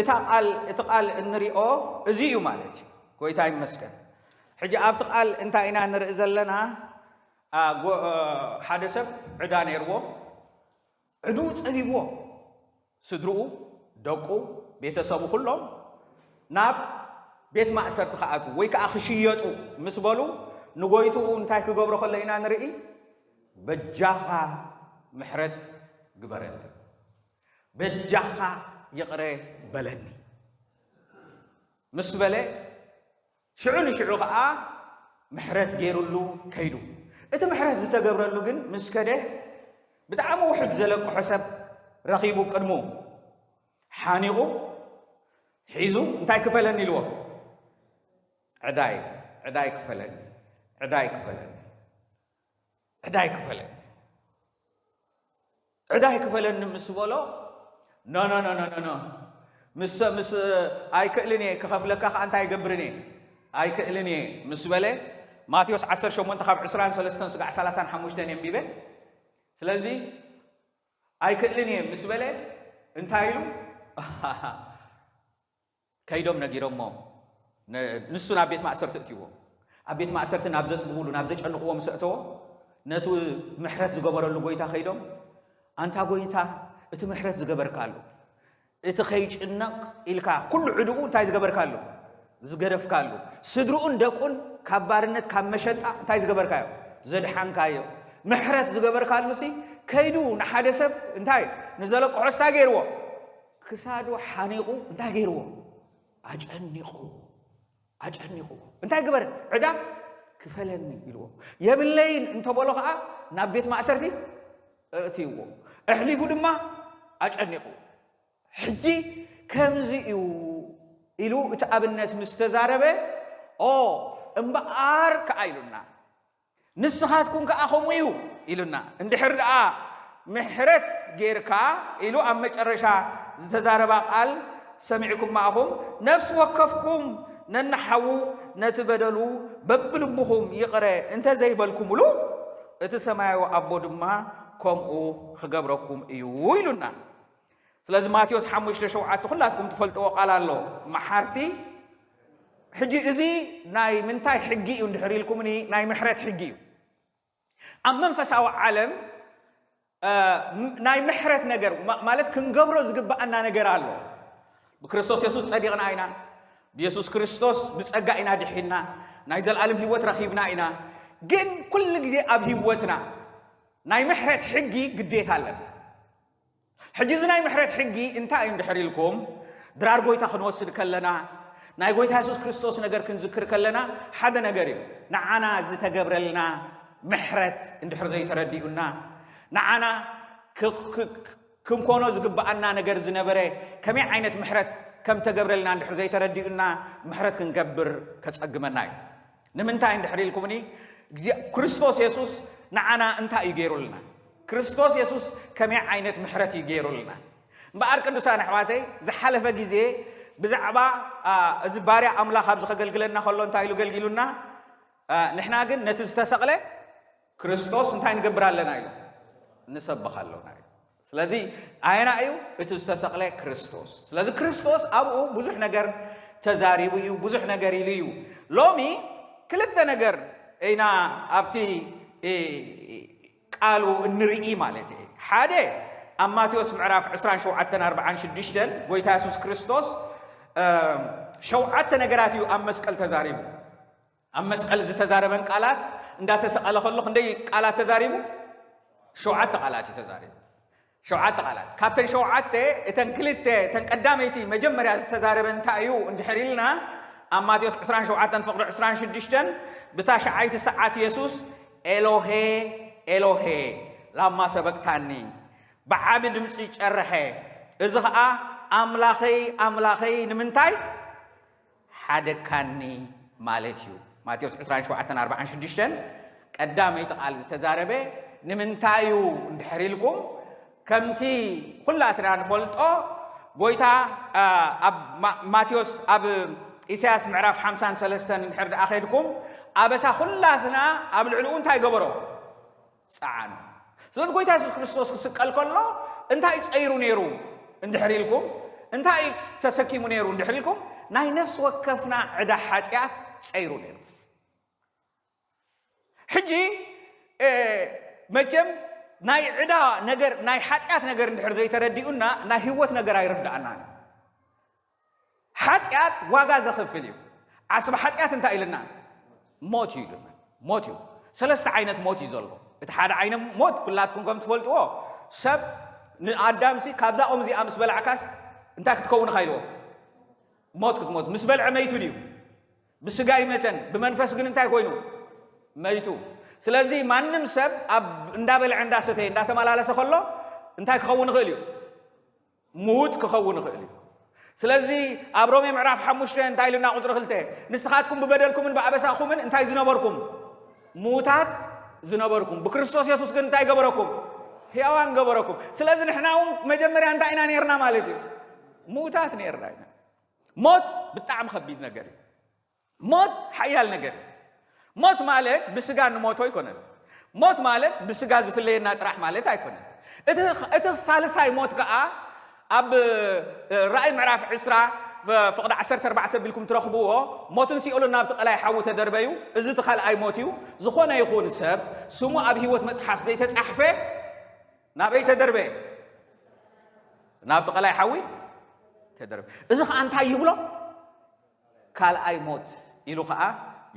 እታ ቃል፣ እቲ ቃል እንሪኦ እዚ እዩ ማለት እዩ። ጎይታ ይመስገን። ሕጂ ኣብቲ ቃል እንታይ ኢና ንርኢ ዘለና? አ፣ ጎ-፣ አ፣ ሓደ ሰብ ዕዳ ነይርዎ፣ ዕድኡ ጸቢብዎ፣ ስድርኡ፣ ደቁ፣ ቤተሰቡ ኩሎም ናብ ቤት ማእሰርቲ ክኣትዉ ወይ ከዓ ክሽየጡ ምስ በሉ፣ ንጎይትኡ እንታይ ክገብሮ ከሎ ኢና ንርኢ? በጃኻ ምሕረት ግበረለይ፣ በጃኻ ይቕረ በለኒ ምስ በለ፣ ሽዑ ንሽዑ ኸዓ ምሕረት ገይሩሉ ከይዱ። እቲ ምሕረት ዝተገብረሉ ግን ምስ ከደ፣ ብጣዕሚ ውሑድ ዘለቅሖ ሰብ ረኺቡ፣ ቅድሙ ሓኒቑ ሒዙ፣ እንታይ ክፈለኒ ኢልዎ? ዕዳይ፣ ዕዳይ ክፈለኒ፣ ዕዳይ ክፈለኒ፣ ዕዳይ ክፈለኒ፣ ዕዳይ ክፈለኒ ምስ በሎ፣ ኖ፣ ኖ፣ ኖ፣ ኖ፣ ኖ፣ ኖ። ምስ፣ ምስ፣ ኣይክእልን እየ፣ ክኸፍለካ ከዓ እንታይ ይገብርን እየ? ኣይክእልን እየ ምስ በለ፣ ማቴዎስ ዓሰርተ ሸሞንተ ካብ ዕስራን ሰለስተን ስጋዕ ሰላሳን ሓሙሽተን የንቢበ። ስለዚ፣ ኣይክእልን እየ ምስ በለ፣ እንታይ ኢሉ? ከይዶም ነጊሮሞ፣ ነ-፣ ንሱ ናብ ቤት ማእሰርቲ እትይዎ። ኣብ ቤት ማእሰርቲ ናብ ዘጽብብሉ፣ ናብ ዘጨንቕዎ ምስ ኣእተዎ፣ ነቲ ምሕረት ዝገበረሉ ጎይታ ከይዶም፣ ኣንታ ጎይታ፣ እቲ ምሕረት ዝገበርካሉ፣ እቲ ከይጭነቕ ኢልካ ኩሉ ዕድኡ እንታይ ዝገበርካሉ? ዝገደፍካሉ። ስድርኡን ደቁን ካብ ባርነት፣ ካብ መሸጣ እንታይ ዝገበርካዮ? ዘድሓንካዮ። ምሕረት ዝገበርካሉ ሲ ከይዱ ንሓደ ሰብ እንታይ ንዘለቅሖ ስታይ ገይርዎ? ክሳዱ ሓኒቑ እንታይ ገይርዎ? ኣጨኒቑ። ኣጨኒቑ። እንታይ ግበር? ዕዳ ክፈለኒ ኢልዎ። የብለይን እንተበሎ ኸዓ ናብ ቤት ማእሰርቲ እእትይዎ። ኣሕሊፉ ድማ ኣጨኒቑ። ሕጂ ከምዚ እዩ ኢሉ እቲ ኣብነት ምስ ተዛረበ፣ ኦ፣ እምበኣር ከኣ ኢሉና፣ ንስኻትኩም ከኣ ከምኡ እዩ ኢሉና። እንድሕር ደኣ ምሕረት ጌርካ ኢሉ ኣብ መጨረሻ ዝተዛረባ ቃል ሰሚዕኩማ ኢኹም፣ ነፍሲ ወከፍኩም ነንሓዉ ነቲ በደሉ በብልብኹም ይቕረ እንተ ዘይበልኩምሉ፣ እቲ ሰማያዊ ኣቦ ድማ ከምኡ ክገብረኩም እዩ ኢሉና። ስለዚ ማቴዎስ ሓሙሽተ ሸውዓተ ኩላትኩም ትፈልጥዎ ቃል ኣሎ። መሓርቲ፣ ሕጂ እዚ ናይ ምንታይ ሕጊ እዩ እንድሕር ኢልኩምኒ፣ ናይ ምሕረት ሕጊ እዩ። ኣብ መንፈሳዊ ዓለም፣ እ፣ ም-፣ ናይ ምሕረት ነገር፣ ማ-፣ ማለት ክንገብሮ ዝግብኣና ነገር ኣሎ። ብክርስቶስ የሱስ ጸዲቕና ኢና። ብየሱስ ክርስቶስ ብጸጋ ኢና ድሒንና። ናይ ዘለኣለም ህይወት ረኺብና ኢና። ግን ኩሉ ግዜ ኣብ ህይወትና ናይ ምሕረት ሕጊ ግዴታ ኣለና። ሕጂ እዚ ናይ ምሕረት ሕጊ እንታይ እዩ እንድሕር ኢልኩም፣ ድራር ጎይታ ክንወስድ ከለና፣ ናይ ጎይታ የሱስ ክርስቶስ ነገር ክንዝክር ከለና፣ ሓደ ነገር እዩ። ንዓና ዝተገብረልና ምሕረት እንድሕር ዘይተረዲኡና፣ ንዓና ክ-፣ ክ-፣ ክ-፣ ክንኮኖ ዝግብኣና ነገር ዝነበረ ከመይ ዓይነት ምሕረት ከም ተገብረልና እንድሕር ዘይተረዲኡና፣ ምሕረት ክንገብር ከጸግመና እዩ። ንምንታይ እንድሕር ኢልኩምኒ፣ እግዚኣብ-፣ ክርስቶስ የሱስ ንዓና እንታይ እዩ ገይሩልና? ክርስቶስ የሱስ ከመይ ዓይነት ምሕረት እዩ ገይሩልና? እምበኣር ቅዱሳን ኣሕዋተይ፣ ዝሓለፈ ግዜ ብዛዕባ፣ ኣ፣ እዚ ባርያ ኣምላኽ ኣብዚ ከገልግለና ከሎ እንታይ ኢሉ ገልጊሉና? ኣ፣ ንሕና ግን ነቲ ዝተሰቕለ ክርስቶስ እንታይ ንገብር ኣለና ኢሉ? ንሰብኽ ኣሎና ኢሉ። ስለዚ ኣየና እዩ? እቲ ዝተሰቕለ ክርስቶስ። ስለዚ ክርስቶስ ኣብኡ ብዙሕ ነገር ተዛሪቡ እዩ፣ ብዙሕ ነገር ኢሉ እዩ። ሎሚ ክልተ ነገር ኢና ኣብቲ፣ እ፣ ቃሉ እንርኢ ማለት እዩ። ሓደ ኣብ ማቴዎስ ምዕራፍ ዕስራን ሸውዓተን ኣርባዓን ሽዱሽተን ጎይታ የሱስ ክርስቶስ፣ እ፣ ሸውዓተ ነገራት እዩ ኣብ መስቀል ተዛሪቡ። ኣብ መስቀል ዝተዛረበን ቃላት እንዳተሰቐለ ከሎ ክንደይ ቃላት ተዛሪቡ? ሸውዓተ ቃላት እዩ ተዛሪቡ። ሸውዓተ ቃላት። ካብተን ሸውዓተ እተን ክልተ፣ እተን ቀዳመይቲ መጀመርያ ዝተዛረበ እንታይ እዩ እንድሕር ኢልና፣ ኣብ ማቴዎስ ዕስራን ሸውዓተን ፍቕዲ ዕስራን ሽዱሽተን ብታሽዓይቲ ሰዓት የሱስ ኤሎሄ ኤሎሄ ላማ ሰበቅታኒ ብዓቢ ድምፂ ጨርሐ። እዚ ኸዓ ኣምላኸይ ኣምላኸይ ንምንታይ ሓደካኒ ማለት እዩ። ማቴዎስ ዕስራን ሸውዓተን ኣርባዓን ሽዱሽተን ቀዳመይቲ ቃል ዝተዛረበ ንምንታይ እዩ እንድሕር ኢልኩም፣ ከምቲ ኩላትና ንፈልጦ ጎይታ፣ ኣ፣ ኣብ ማ-፣ ማቴዎስ ኣብ ኢሳያስ ምዕራፍ ሓምሳን ሰለስተን እንድሕር ደኣ ኸድኩም፣ ኣበሳ ኩላትና ኣብ ልዕሊኡ እንታይ ገበሮ? ጸዓኑ። ስለዚ ጎይታ የሱስ ክርስቶስ ክስቀል ከሎ እንታይ ጸይሩ ነይሩ እንድሕር ኢልኩም፣ እንታይ እዩ ተሰኪሙ ነይሩ እንድሕር ኢልኩም፣ ናይ ነፍሲ ወከፍና ዕዳ ሓጢኣት ጸይሩ ነይሩ። ሕጂ መቸም ናይ ዕዳ ነገር፣ ናይ ሓጢኣት ነገር እንድሕር ዘይተረዲኡና፣ ናይ ህይወት ነገር ኣይርዳኣናን። ሓጢኣት ዋጋ ዘኽፍል እዩ። ዓስቢ ሓጢኣት እንታይ ኢልና? ሞት እዩ ኢልና። ሞት እዩ። ሰለስተ ዓይነት ሞት እዩ ዘሎ። እቲ ሓደ ዓይነት ሞት ኩላትኩም ከም ትፈልጥዎ፣ ሰብ ንኣዳምሲ ካብዛ ኦም እዚኣ ምስ በላዕካስ እንታይ ክትከውን ኢኻ ኢልዎ? ሞት ክትሞት። ምስ በልዐ መይቱ ድዩ? ብስጋ ይመተን፣ ብመንፈስ ግን እንታይ ኮይኑ? መይቱ። ስለዚ ማንም ሰብ ኣብ እንዳበልዐ እንዳሰተየ እንዳተመላለሰ ከሎ እንታይ ክኸውን ይኽእል እዩ? ምዉት ክኸውን ይኽእል እዩ። ስለዚ ኣብ ሮሜ ምዕራፍ ሓሙሽተ እንታይ ኢሉና? ቁፅሪ ክልተ፣ ንስኻትኩም ብበደልኩምን ብኣበሳኹምን እንታይ ዝነበርኩም? ምዉታት ዝነበርኩም፣ ብክርስቶስ የሱስ ግን እንታይ ገበረኩም? ሕያዋን ገበረኩም። ስለዚ ንሕና እውን መጀመርያ እንታይ ኢና ነርና ማለት እዩ? ምዉታት ነርና ኢና። ሞት ብጣዕሚ ከቢድ ነገር እዩ። ሞት ሓያል ነገር እዩ። ሞት ማለት ብስጋ እንሞቶ ኣይኮነን። ሞት ማለት ብስጋ ዝፍለየና ጥራሕ ማለት ኣይኮነን። እቲ እቲ ሳልሳይ ሞት ከኣ ኣብ ራእይ ምዕራፍ ዕስራ ፍቕዲ ዓሰርተ ኣርባዕተ ቢልኩም ትረኽብዎ፣ ሞትን ሲኦልን ናብቲ ቀላይ ሓዊ ተደርበዩ። እዚ እቲ ካልኣይ ሞት እዩ። ዝኾነ ይኹን ሰብ ስሙ ኣብ ህይወት መጽሓፍ ዘይተጻሕፈ ናበይ ተደርበ? ናብቲ ቀላይ ሓዊ ተደርበ። እዚ ኸኣ እንታይ ይብሎ? ካልኣይ ሞት ኢሉ ኸኣ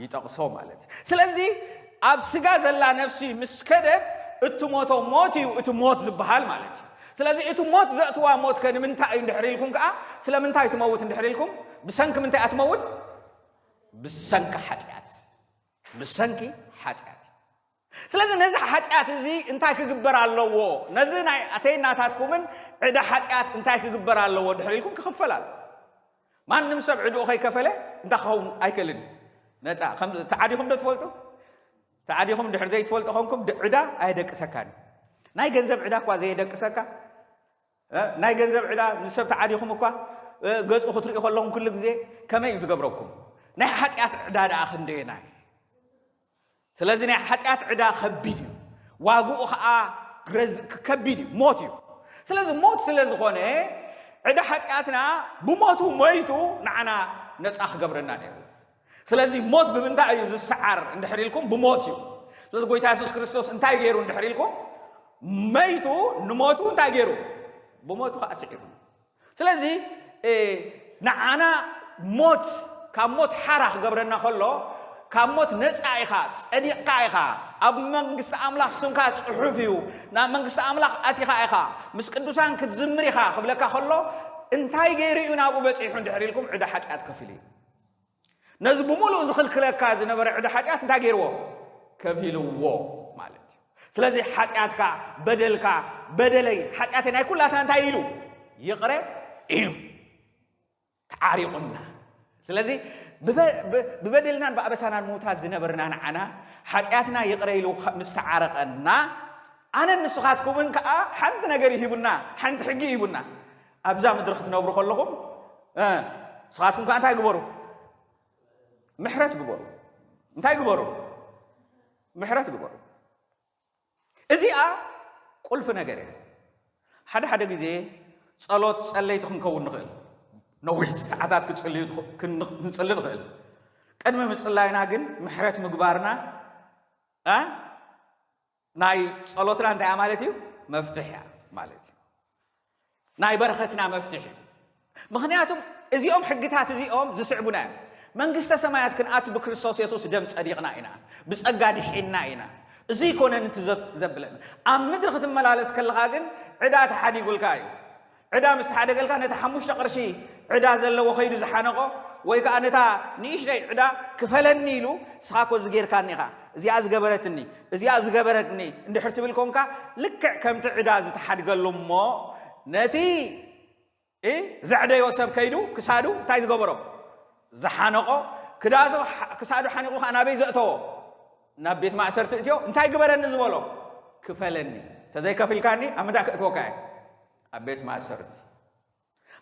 ይጠቕሶ ማለት እዩ። ስለዚ ኣብ ስጋ ዘላ ነፍሲ ምስ ከደት እትሞቶ ሞት እዩ እቲ ሞት ዝበሃል ማለት እዩ። ስለዚ እቲ ሞት ዘእትዋ ሞት ከ ንምንታይ እዩ እንድሕር ኢልኩም ከኣ፣ ስለምንታይ ትመውት እንድሕር ኢልኩም፣ ብሰንኪ ምንታይ እያ ትመውት? ብሰንኪ ሓጢኣት። ብሰንኪ ሓጢኣት እዩ። ስለዚ ነዚ ሓጢኣት እዚ እንታይ ክግበር ኣለዎ? ነዚ ናይ ኣተይናታትኩምን ዕዳ ሓጢኣት እንታይ ክግበር ኣለዎ እንድሕር ኢልኩም ክኽፈል ኣሎ። ማንም ሰብ ዕድኡ ከይከፈለ እንታይ ክኸውን ኣይክእልን እዩ። ነፃ። ከም ተዓዲኹም ዶ ትፈልጡ? ተዓዲኹም እንድሕር ዘይትፈልጡ ኮንኩም ድ-፣ ዕዳ ኣየደቅሰካን እዩ። ናይ ገንዘብ ዕዳ እኳ ዘየደቅሰካ፣ እ፣ ናይ ገንዘብ ዕዳ ንሰብ ተዓዲኹም እኳ፣ እ፣ ገጹ ክትርእዩ ከለኹም ኩሉ ግዜ ከመይ እዩ ዝገብረኩም? ናይ ሓጢኣት ዕዳ ደኣ ክንደየናይ? ስለዚ ናይ ሓጢኣት ዕዳ ከቢድ እዩ። ዋግኡ ኸኣ ረዝ-፣ ከቢድ እዩ፣ ሞት እዩ። ስለዚ ሞት ስለ ዝኾነ ዕዳ ሓጢኣትና ብሞቱ ሞይቱ ንዓና ነጻ ክገብረና ነይሩ። ስለዚ ሞት ብምንታይ እዩ ዝሰዓር እንድሕር ኢልኩም፣ ብሞት እዩ። ስለዚ ጎይታ የሱስ ክርስቶስ እንታይ ገይሩ እንድሕር ኢልኩም፣ መይቱ ንሞቱ እንታይ ገይሩ? ብሞቱ ኸኣ ስዒሩ። ስለዚ፣ እ፣ ንዓና ሞት፣ ካብ ሞት ሓራ ክገብረና ከሎ፣ ካብ ሞት ነጻ ኢኻ፣ ጸዲቕካ ኢኻ፣ ኣብ መንግስቲ ኣምላኽ ስምካ ጽሑፍ እዩ፣ ናብ መንግስቲ ኣምላኽ ኣቲኻ ኢኻ፣ ምስ ቅዱሳን ክትዝምር ኢኻ ክብለካ ከሎ፣ እንታይ ገይሩ እዩ ናብኡ በጺሑ እንድሕር ኢልኩም፣ ዕዳ ሓጢኣት ከፊሉ እዩ። ነዚ ብምሉእ ዝኽልክለካ ዝነበረ ዕዳ ሓጢኣት እንታይ ገይርዎ? ከፊልዎ ማለት እዩ። ስለዚ ሓጢኣትካ፣ በደልካ፣ በደለይ፣ ሓጢኣተይ ናይ ኩላትና እንታይ ኢሉ? ይቕረ ኢሉ። ተዓሪቑና። ስለዚ ብበ-፣ ብ-፣ ብበደልናን ብኣበሳናን ምዉታት ዝነበርና ንዓና፣ ሓጢኣትና ይቕረ ኢሉ ምስ ተዓረቐና፣ ኣነን ንስኻትኩምን ከኣ ሓንቲ ነገር ይሂቡና፣ ሓንቲ ሕጊ ይሂቡና። ኣብዛ ምድሪ ክትነብሩ ከለኹም፣ እ፣ ንስኻትኩም ከኣ እንታይ ግበሩ? ምሕረት ግበሩ። እንታይ ግበሩ? ምሕረት ግበሩ። እዚኣ ቁልፊ ነገር እያ። ሓደ ሓደ ግዜ ጸሎት ጸለይቲ ክንከውን ንኽእል። ነዊሕ ሰዓታት ክትጽልዩ ትኽ-፣ ክን-፣ ክንጽሊ ንኽእል። ቅድሚ ምጽላይና ግን ምሕረት ምግባርና፣ እ፣ ናይ ጸሎትና እንታይ እያ ማለት እዩ? መፍትሕ እያ ማለት እዩ። ናይ በረኸትና መፍትሕ እዩ። ምኽንያቱም እዚኦም ሕግታት እዚኦም ዝስዕቡና እዮም። መንግስተ ሰማያት ክንኣቱ ብክርስቶስ የሱስ ደም ጸዲቕና ኢና፣ ብጸጋ ድሒንና ኢና። እዚ ይኮነን እቲ ዘ-፣ ዘብለና። ኣብ ምድሪ ክትመላለስ ከለኻ ግን ዕዳ ተሓዲጉልካ እዩ። ዕዳ ምስ ተሓደገልካ ነቲ ሓሙሽተ ቅርሺ ዕዳ ዘለዎ ከይዱ ዝሓነቆ ወይ ከኣ ነታ ንእሽተይ ዕዳ ክፈለኒ ኢሉ፣ ንስኻ እኮ እዚ ጌርካኒ ኢኻ፣ እዚኣ ዝገበረትኒ፣ እዚኣ ዝገበረትኒ እንድሕር ትብል ኮንካ፣ ልክዕ ከምቲ ዕዳ ዝተሓድገሉ እሞ ነቲ እ፣ ዘዕደዮ ሰብ ከይዱ ክሳዱ እንታይ ዝገበሮ? ዝሓነቆ። ክዳዞ ሓ-፣ ክሳዱ ሓኒቑ ከኣ ናበይ ዘእተዎ? ናብ ቤት ማእሰርቲ እትዮ። እንታይ ግበረኒ ዝበሎ? ክፈለኒ። ተዘይከፊልካኒ ኣብ ምንታይ ከእትወካ እየ? ኣብ ቤት ማእሰርቲ።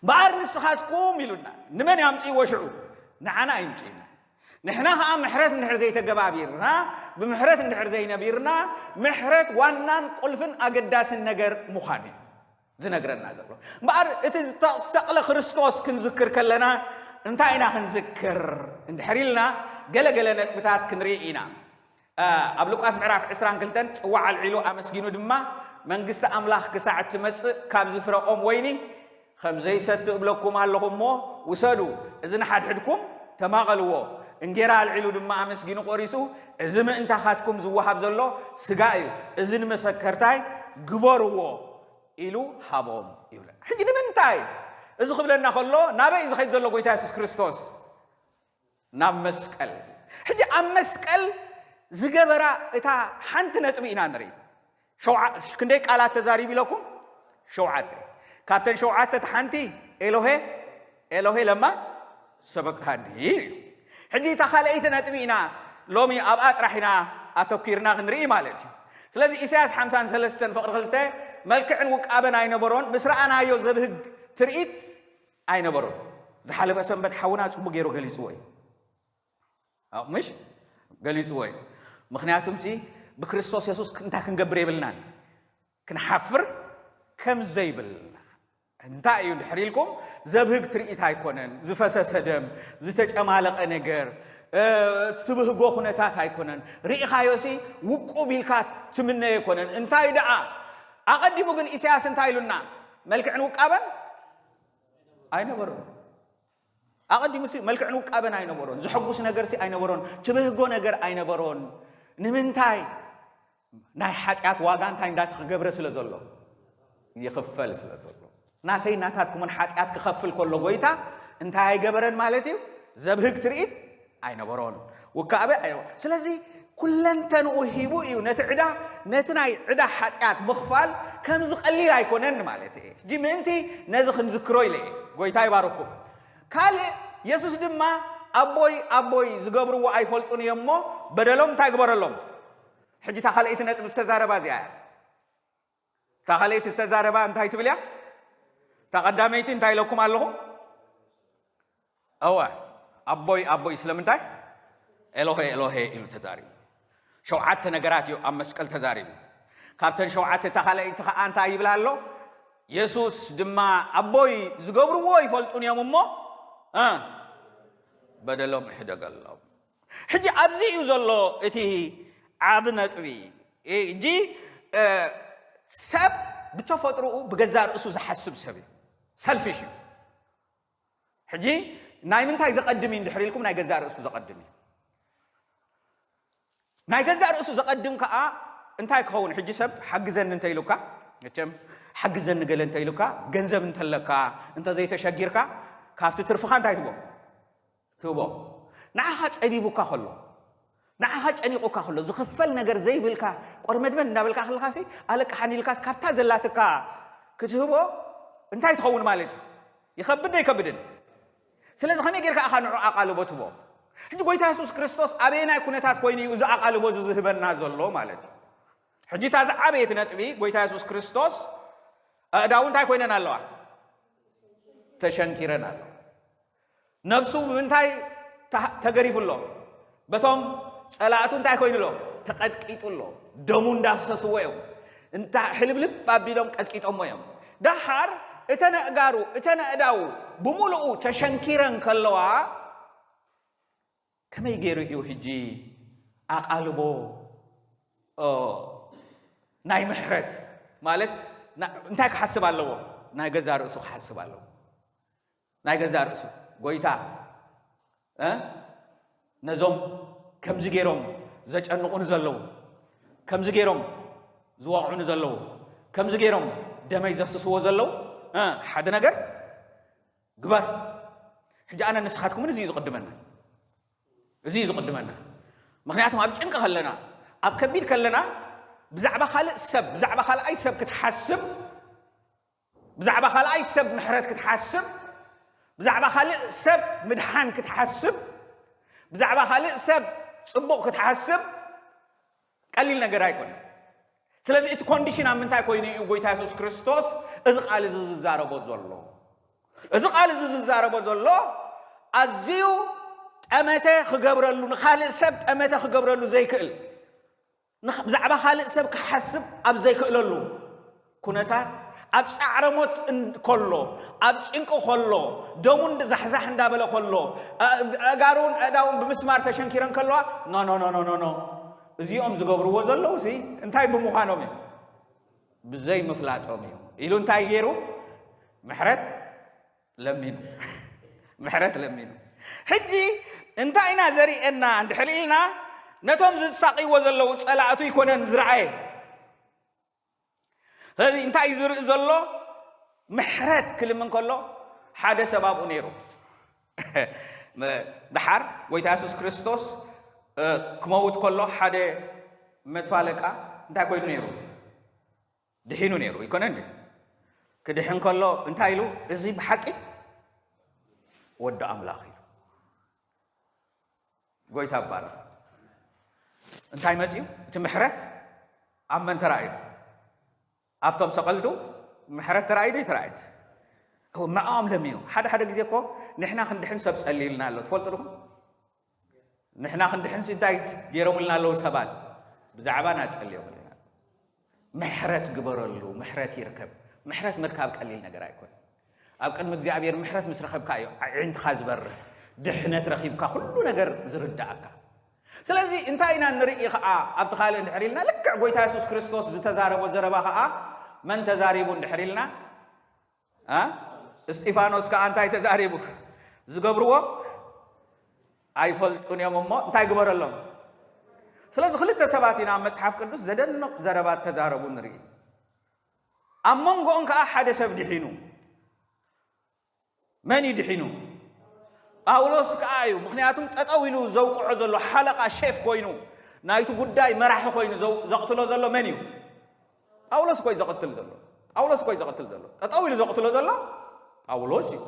እምበኣር ንስኻትኩም ኢሉና። ንመን ያምጽእዎ ሽዑ? ንዓና ይምጽእና። ንሕና ኸኣ ምሕረት እንድሕር ዘይተገባቢርና፣ ብምሕረት እንድሕር ዘይነቢርና፣ ምሕረት ዋናን ቁልፍን ኣገዳስን ነገር ምዃኑ እዩ። ዝነግረና ዘሎ። እምበኣር እቲ ዝተሰቕለ ክርስቶስ ክንዝክር ከለና እንታይ ኢና ክንዝክር እንድሕር ኢልና ገለገለ ነጥብታት ክንርኢ ኢና። ኣብ ሉቃስ ምዕራፍ ዕስራን ክልተን ጽዋዕ ኣልዒሉ ኣመስጊኑ ድማ መንግስቲ ኣምላኽ ክሳዕ እትመጽእ ካብዚ ፍረ ኦም ወይኒ ከም ዘይሰቲ እብለኩም ኣለኹ እሞ ውሰዱ፣ እዚ ንሓድሕድኩም ተማቐልዎ። እንጌራ ኣልዒሉ ድማ ኣመስጊኑ ቆሪሱ፣ እዚ ምእንታኻትኩም ዝወሃብ ዘሎ ስጋ እዩ፣ እዚ ንመሰከርታይ ግበርዎ ኢሉ ሃቦም ይብለ። ሕጂ ንምንታይ እዚ ክብለና ከሎ ናበይ እዩ ዝኸይድ ዘሎ ጎይታ የሱስ ክርስቶስ? ናብ መስቀል። ሕጂ ኣብ መስቀል ዝገበራ እታ ሓንቲ ነጥቢ ኢና ንርኢ። ክንደይ ቃላት ተዛሪቡ ኢለኩም? ሸውዓተ። ካብተን ሸውዓተ እቲ ሓንቲ ኤሎሄ ኤሎሄ ለማ ሰበቅሃኒ እዩ። ሕጂ እታ ካልኣይቲ ነጥቢ ኢና ሎሚ ኣብኣ ጥራሕ ኢና ኣተኪርና ክንርኢ ማለት እዩ። ስለዚ ኢሳያስ ሓምሳን ሰለስተን ፍቕሪ ክልተ፣ መልክዕን ውቃበን ኣይነበሮን፣ ምስ ረኣናዮ ዘብህግ ትርኢት ኣይነበሮን። ዝሓለፈ ሰንበት ሓውና ጽቡቅ ገይሩ ገሊጽዎ እዩ። ምሽ ገሊጽዎ እዩ። ምክንያቱም ሲ ብክርስቶስ የሱስ እንታይ ክንገብር የብልናን፣ ክንሓፍር ከም ዘይብልና። እንታይ እዩ እንድሕር ኢልኩም፣ ዘብህግ ትርኢት ኣይኮነን፣ ዝፈሰሰ ደም፣ ዝተጨማለቐ ነገር፣ ትብህጎ ኩነታት ኣይኮነን። ርኢኻዮ ሲ ውቁብ ኢልካ ትምነዮ ኣይኮነን። እንታይ ደኣ ኣቐዲሙ ግን ኢሳያስ እንታይ ኢሉና? መልክዕን ውቃበን ኣይነበሮን። ኣቐዲሙ ሲ መልክዕን ውቃበን ኣይነበሮን። ዝሕጉስ ነገር ሲ ኣይነበሮን። ትብህጎ ነገር ኣይነበሮን። ንምንታይ? ናይ ሓጢኣት ዋጋ እንታይ እንዳተገብረ ስለ ዘሎ፣ ይኽፈል ስለ ዘሎ። ናተይ ናታትኩምን ሓጢኣት ክኸፍል ከሎ ጎይታ እንታይ ኣይገበረን ማለት እዩ? ዘብህግ ትርኢት ኣይነበሮን። ውካበ ኣይነበሮን። ስለዚ ኩለንተንኡ ሂቡ እዩ ነቲ ዕዳ፣ ነቲ ናይ ዕዳ ሓጢኣት ምኽፋል ከምዚ ቀሊል ኣይኮነን ማለት እየ። ሕጂ ምእንቲ ነዚ ክንዝክሮ ኢለ እየ። ጎይታ ይባርኩም። ካልእ የሱስ ድማ ኣቦይ ኣቦይ ዝገብርዎ ኣይፈልጡን እዮም እሞ በደሎም እንታይ ግበረሎም? ሕጂ እታ ካልኣይቲ ነጥቢ ዝተዛረባ እዚኣ እያ። እታ ካልኣይቲ ዝተዛረባ እንታይ ትብል እያ? እታ ቀዳመይቲ እንታይ ኢለኩም ኣለኹ? እወ ኣቦይ ኣቦይ ስለምንታይ ኤሎሄ ኤሎሄ ኢሉ ተዛሪቡ? ሸውዓተ ነገራት እዩ ኣብ መስቀል ተዛሪቡ። ካብተን ሸውዓተ እታ ካልኣይቲ ከዓ እንታይ ይብል ኣሎ? የሱስ ድማ ኣቦይ ዝገብርዎ ይፈልጡን እዮም እሞ እ በደሎም እሕደገሎም። ሕጂ ኣብዚ እዩ ዘሎ እቲ ዓብ ነጥቢ። ሕጂ ሰብ ብተፈጥሮኡ ብገዛ ርእሱ ዝሓስብ ሰብ እዩ። ሰልፊሽ እዩ። ሕጂ ናይ ምንታይ ዘቐድም እዩ እንድሕር ኢልኩም ናይ ገዛ ርእሱ ዘቐድም እዩ። ናይ ገዛ ርእሱ ዘቐድም ከዓ እንታይ ክኸውን? ሕጂ ሰብ ሓግዘኒ እንተ ኢሉካ፣ መቸም ሓግዘኒ ገለ እንተ ኢሉካ፣ ገንዘብ እንተለካ፣ እንተ ዘይተሸጊርካ ካብቲ ትርፍኻ እንታይ ትቦ ትህቦ። ንዓኻ ጸቢቡካ ከሎ፣ ንዓኻ ጨኒቑካ ከሎ፣ ዝኽፈል ነገር ዘይብልካ፣ ቆርመድመድ እንዳበልካ ከለኻሲ ኣለቅሓኒ ኢልካስ ካብታ ዘላትካ ክትህቦ እንታይ ትኸውን ማለት እዩ? ይኸብድ ዶ ይከብድን? ስለዚ ከመይ ጌርካ ኢኻ ንዑ ኣቓልቦ ትቦ? ሕጂ ጎይታ የሱስ ክርስቶስ ኣበየናይ ኩነታት ኮይኑ እዩ እዚ ኣቓልቦ እዚ ዝህበና ዘሎ ማለት እዩ? ሕጂ እታ ዝዓበየት ነጥቢ፣ ጎይታ የሱስ ክርስቶስ ኣእዳው እንታይ ኮይነን ኣለዋ? ተሸንኪረን ኣለዋ። ነብሱ ብምንታይ ተገሪፉ ኣሎ? በቶም ጸላእቱ እንታይ ኮይኑ ኣሎ? ተቐጥቂጡ ኣሎ። ደሙ እንዳፍሰስዎ እዮም። እንታ ሕልብልብ ኣቢሎም ቀጥቂጦሞ እዮም። ደሓር እተን ኣእጋሩ እተን ኣእዳዉ ብምሉኡ ተሸንኪረን ከለዋ ከመይ ገይሩ እዩ ሕጂ ኣቓልቦ ናይ ምሕረት ማለት እንታይ ክሓስብ ኣለዎ? ናይ ገዛ ርእሱ ክሓስብ ኣለዎ። ናይ ገዛ ርእሱ ጎይታ ነዞም ከምዚ ገይሮም ዘጨንቑኒ ዘለዉ፣ ከምዚ ገይሮም ዝወቕዑኒ ዘለዉ፣ ከምዚ ገይሮም ደመይ ዘፍስስዎ ዘለዉ ሓደ ነገር ግበር። ሕጂ ኣነ ንስኻትኩምን እዚ እዩ ዝቕድመና፣ እዚ እዩ ዝቕድመና። ምክንያቱም ኣብ ጭንቂ ከለና፣ ኣብ ከቢድ ከለና ብዛዕባ ካልእ ሰብ፣ ብዛዕባ ካልኣይ ሰብ ክትሓስብ፣ ብዛዕባ ካልኣይ ሰብ ምሕረት ክትሓስብ፣ ብዛዕባ ካልእ ሰብ ምድሓን ክትሓስብ፣ ብዛዕባ ካልእ ሰብ ጽቡቕ ክትሓስብ ቀሊል ነገር ኣይኮነን። ስለዚ እቲ ኮንዲሽን ኣብ ምንታይ ኮይኑ እዩ ጎይታ የሱስ ክርስቶስ እዚ ቃል እዚ ዝዛረቦ ዘሎ? እዚ ቃል እዚ ዝዛረቦ ዘሎ ኣዝዩ ጠመተ ክገብረሉ፣ ንኻልእ ሰብ ጠመተ ክገብረሉ ዘይክእል፣ ብዛዕባ ካልእ ሰብ ክሓስብ ኣብ ዘይክእለሉ ኩነታት፣ ኣብ ጻዕረ ሞት ከሎ፣ ኣብ ጭንቂ ከሎ፣ ደሙ ዛሕዛሕ እንዳበለ ከሎ፣ ኣእጋሩን ኣእዳውን ብምስማር ተሸንኪረን ከለዋ፣ ኖ ኖ ኖ ኖ ኖ፣ እዚኦም ዝገብርዎ ዘለዉ ሲ እንታይ ብምዃኖም እዩ? ብዘይ ምፍላጦም እዩ ኢሉ እንታይ ገይሩ? ምሕረት ለሚኑ። ምሕረት ለሚኑ። ሕጂ እንታይ ኢና ዘርእየና እንድሕር ኢልና፣ ነቶም ዝሳቕይዎ ዘለዉ ጸላእቱ ይኮነን ዝረኣየ። ስለዚ እንታይ እዩ ዝርኢ ዘሎ? ምሕረት ክልምን ከሎ ሓደ ሰብ ኣብኡ ነይሩ። ደሓር ጎይታ የሱስ ክርስቶስ ክመውት ከሎ ሓደ መትፋለቃ እንታይ ኮይኑ ነይሩ? ድሒኑ ነይሩ ይኮነ እንዲ? ክድሕን ከሎ እንታይ ኢሉ? እዚ ብሓቂ ወዲ ኣምላኽ ኢሉ። ጎይታ ይባረኽ። እንታይ መጺኡ? እቲ ምሕረት ኣብ መን ተራእዩ? ኣብቶም ሰቐልቱ ምሕረት ተራእዩ ዶ ተራእዩት? ንዕኦም ለሚኑ። ሓደ ሓደ ግዜ እኮ ንሕና ክንድሕን ሰብ ጸልይልና ኣሎ። ትፈልጡ ዲኹም? ንሕና ክንድሕንሲ እንታይ ገይሮምልና ኣለዉ ሰባት? ብዛዕባና ጸልዮምልና። ምሕረት ግበረሉ፣ ምሕረት ይርከብ። ምሕረት ምርካብ ቀሊል ነገር ኣይኮን። ኣብ ቅድሚ እግዚኣብሔር ምሕረት ምስ ረኸብካ እዩ ኣዒንትኻ ዝበርህ፣ ድሕነት ረኺብካ ኩሉ ነገር ዝርዳእካ። ስለዚ እንታይ ኢና ንርኢ ኸዓ ኣብቲ ካልእ እንድሕር ኢልና፣ ልክዕ ጎይታ የሱስ ክርስቶስ ዝተዛረቦ ዘረባ ኸዓ መን ተዛሪቡ እንድሕር ኢልና፣ እ? እስጢፋኖስ ከኣ እንታይ ተዛሪቡ? ዝገብርዎ ኣይፈልጡን እዮም እሞ እንታይ ግበረሎም? ስለዚ ክልተ ሰባት ኢና ኣብ መጽሓፍ ቅዱስ ዘደንቕ ዘረባ ተዛረቡ ንርኢ። ኣብ መንጎኦም ከኣ ሓደ ሰብ ድሒኑ። መን እዩ ድሒኑ? ጳውሎስ ከኣ እዩ። ምኽንያቱም ጠጠው ኢሉ ዘውቅዖ ዘሎ ሓለቓ ሼፍ ኮይኑ ናይቲ ጉዳይ መራሒ ኮይኑ ዘው- ዘቕትሎ ዘሎ መን እዩ? ጳውሎስ እኮ እዩ ዘቕትል ዘሎ። ጳውሎስ እኮ እዩ ዘቕትል ዘሎ። ጠጠው ኢሉ ዘቕትሎ ዘሎ ጳውሎስ እዩ።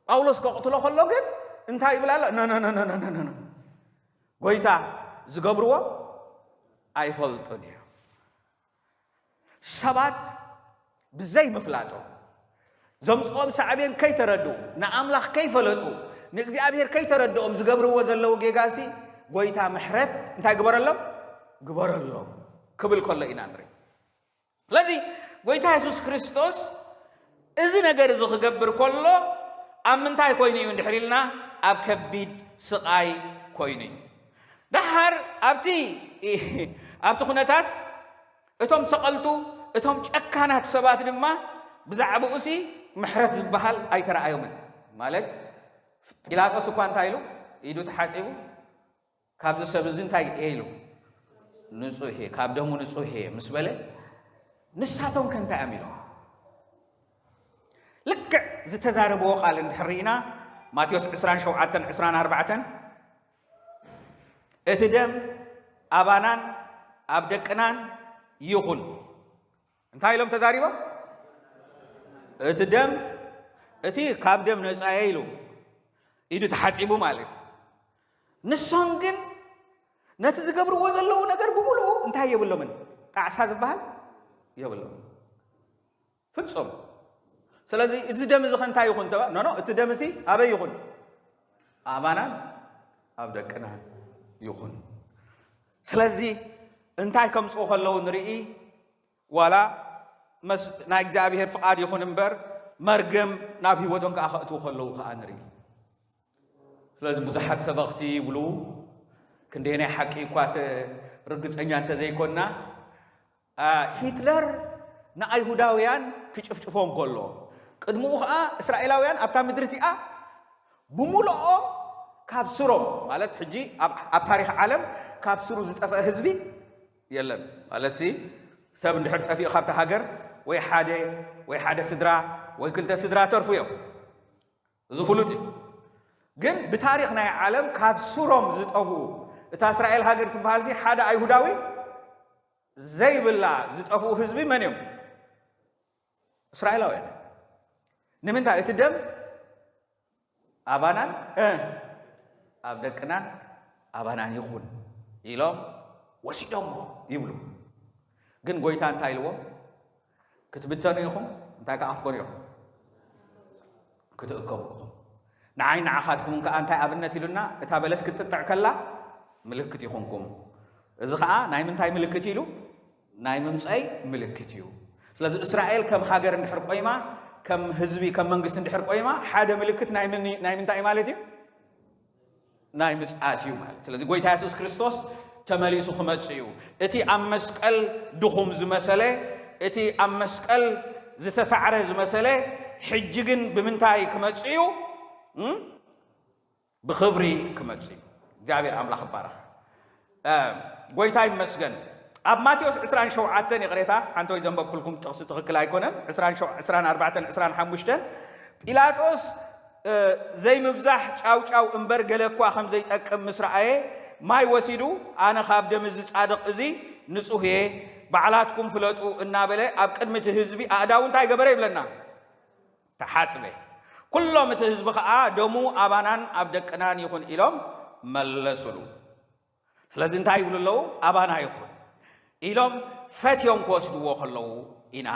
ጳውሎስ ከቕትሎ ከሎ ግን እንታይ ይብል ኣሎ? ኖ ኖ ኖ ኖ ኖ ኖ ኖ። ጎይታ ዝገብርዎ ኣይፈልጡን እዩ። ሰባት ብዘይ ምፍላጦም ዘምጽኦም ሳዕቤን ከይተረድኡ ንኣምላኽ ከይፈለጡ ንእግዚኣብሔር ከይተረድኦም ዝገብርዎ ዘለዉ ጌጋሲ ጎይታ ምሕረት እንታይ ግበረሎም ግበረሎም ክብል ከሎ ኢና ንርኢ። ስለዚ ጎይታ የሱስ ክርስቶስ እዚ ነገር እዚ ክገብር ከሎ ኣብ ምንታይ ኮይኑ እዩ እንድሕር ኢልና ኣብ ከቢድ ስቓይ ኮይኑ እዩ። ደሓር ኣብቲ ኣብቲ ኩነታት እቶም ሰቐልቱ እቶም ጨካናት ሰባት ድማ ብዛዕባኡሲ ምሕረት ዝበሃል ኣይተረኣዮምን። ማለት ጲላጦስ እኳ እንታይ ኢሉ ኢዱ ተሓጺቡ ካብዚ ሰብ እዚ እንታይ እየ ኢሉ ንጹህ እየ ካብ ደሙ ንጹህ እየ ምስ በለ ንሳቶም ከ እንታይ እዮም ኢሎም? ልክዕ ዝተዛረብዎ ቃል እንድሕር ርኢና ማቴዎስ ዕስራን ሸውዓተን ዕስራን ኣርባዕተን እቲ ደም ኣባናን ኣብ ደቅናን ይኹን እንታይ ኢሎም ተዛሪቦም? እቲ ደም እቲ ካብ ደም ነጻየ ኢሉ ኢዱ ተሓጺቡ ማለት። ንሶም ግን ነቲ ዝገብርዎ ዘለዉ ነገር ብምሉኡ እንታይ የብሎምን? ጣዕሳ ዝበሃል የብሎምን ፍጹም። ስለዚ እዚ ደም እዚ ከ እንታይ ይኹን ተባ ኖ ኖ እቲ ደም እዚ ኣበይ ይኹን? ኣባናን ኣብ ደቅናን ይኹን። ስለዚ እንታይ ከምጽኡ ከለዉ ንርኢ ዋላ መስ ናይ እግዚኣብሔር ፍቓድ ይኹን እምበር መርገም ናብ ህይወቶም ከኣ ከእትዉ ከለዉ ከኣ ንርኢ። ስለዚ ብዙሓት ሰበኽቲ ይብሉ ክንደየናይ ሓቂ እኳ ርግጸኛ እንተዘይኮንና ሂትለር ንኣይሁዳውያን ክጭፍጭፎም ከሎ ቅድምኡ ኸዓ እስራኤላውያን ኣብታ ምድሪ እቲኣ ብምልኦም ካብ ስሮም ማለት ሕጂ ኣብ ታሪክ ዓለም ካብ ስሩ ዝጠፍአ ህዝቢ የለን። ማለት ሲ ሰብ እንድሕር ጠፊኡ ካብቲ ሃገር ወይ ሓደ ወይ ሓደ ስድራ ወይ ክልተ ስድራ ተርፉ እዮም። እዚ ፍሉጥ እዩ። ግን ብታሪክ ናይ ዓለም ካብ ስሮም ዝጠፍኡ እታ እስራኤል ሃገር ትበሃል ሲ ሓደ ኣይሁዳዊ ዘይብላ ዝጠፍኡ ህዝቢ መን እዮም? እስራኤላውያን። ንምንታይ እቲ ደም ኣባናን ኣብ ደቅናን ኣባናን ይኹን ኢሎም ወሲዶሞ ይብሉ። ግን ጎይታ እንታይ ኢልዎም? ክትብተኑ ኢኹም እንታይ ከዓ ክትኮኑ ኢኹም ክትእከቡ ኢኹም። ንዓይ ንዓኻትኩምን ከዓ እንታይ ኣብነት ኢሉና? እታ በለስ ክትጥጥዕ ከላ ምልክት ይኹንኩም። እዚ ከዓ ናይ ምንታይ ምልክት ኢሉ? ናይ ምምፀይ ምልክት እዩ። ስለዚ እስራኤል ከም ሃገር እንድሕር ቆይማ፣ ከም ህዝቢ፣ ከም መንግስቲ እንድሕር ቆይማ፣ ሓደ ምልክት ናይ ምን-፣ ናይ ምንታይ እዩ ማለት እዩ? ናይ ምጽኣት እዩ ማለት። ስለዚ ጎይታ የሱስ ክርስቶስ ተመሊሱ ክመጽእ እዩ። እቲ ኣብ መስቀል ድኹም ዝመሰለ፣ እቲ ኣብ መስቀል ዝተሳዕረ ዝመሰለ፣ ሕጂ ግን ብምንታይ ክመጽእ እዩ? እም? ብኽብሪ ክመጽእ እዩ። እግዚኣብሔር ኣምላኽ ይባረኽ። እ፣ ጎይታ ይመስገን። ኣብ ማቴዎስ ዕስራን ሸውዓተን፣ ይቕሬታ፣ ሓንቲ ወይ ዘንበብኩልኩም ጥቕሲ ትኽክል ኣይኮነን። ዕስራን ሸው-፣ ዕስራን ኣርባዕተን፣ ዕስራን ሓሙሽተን፣ ጲላጦስ፣ እ፣ ዘይምብዛሕ ጫውጫው እምበር ገለ እኳ ከም ዘይጠቅም ምስ ረኣየ፣ ማይ ወሲዱ፣ "ኣነ ካብ ደም እዚ ጻድቕ እዚ ንጹህ እየ፣ ባዕላትኩም ፍለጡ" እናበለ ኣብ ቅድሚ እቲ ህዝቢ ኣእዳዉ እንታይ ገበረ ይብለና? ተሓጽበ። ኩሎም እቲ ህዝቢ ኸኣ፣ "ደሙ ኣባናን ኣብ ደቅናን ይኹን" ኢሎም መለሱሉ። ስለዚ እንታይ ይብሉ ኣለዉ? "ኣባና ይኹን" ኢሎም ፈትዮም ክወስድዎ ከለዉ ኢና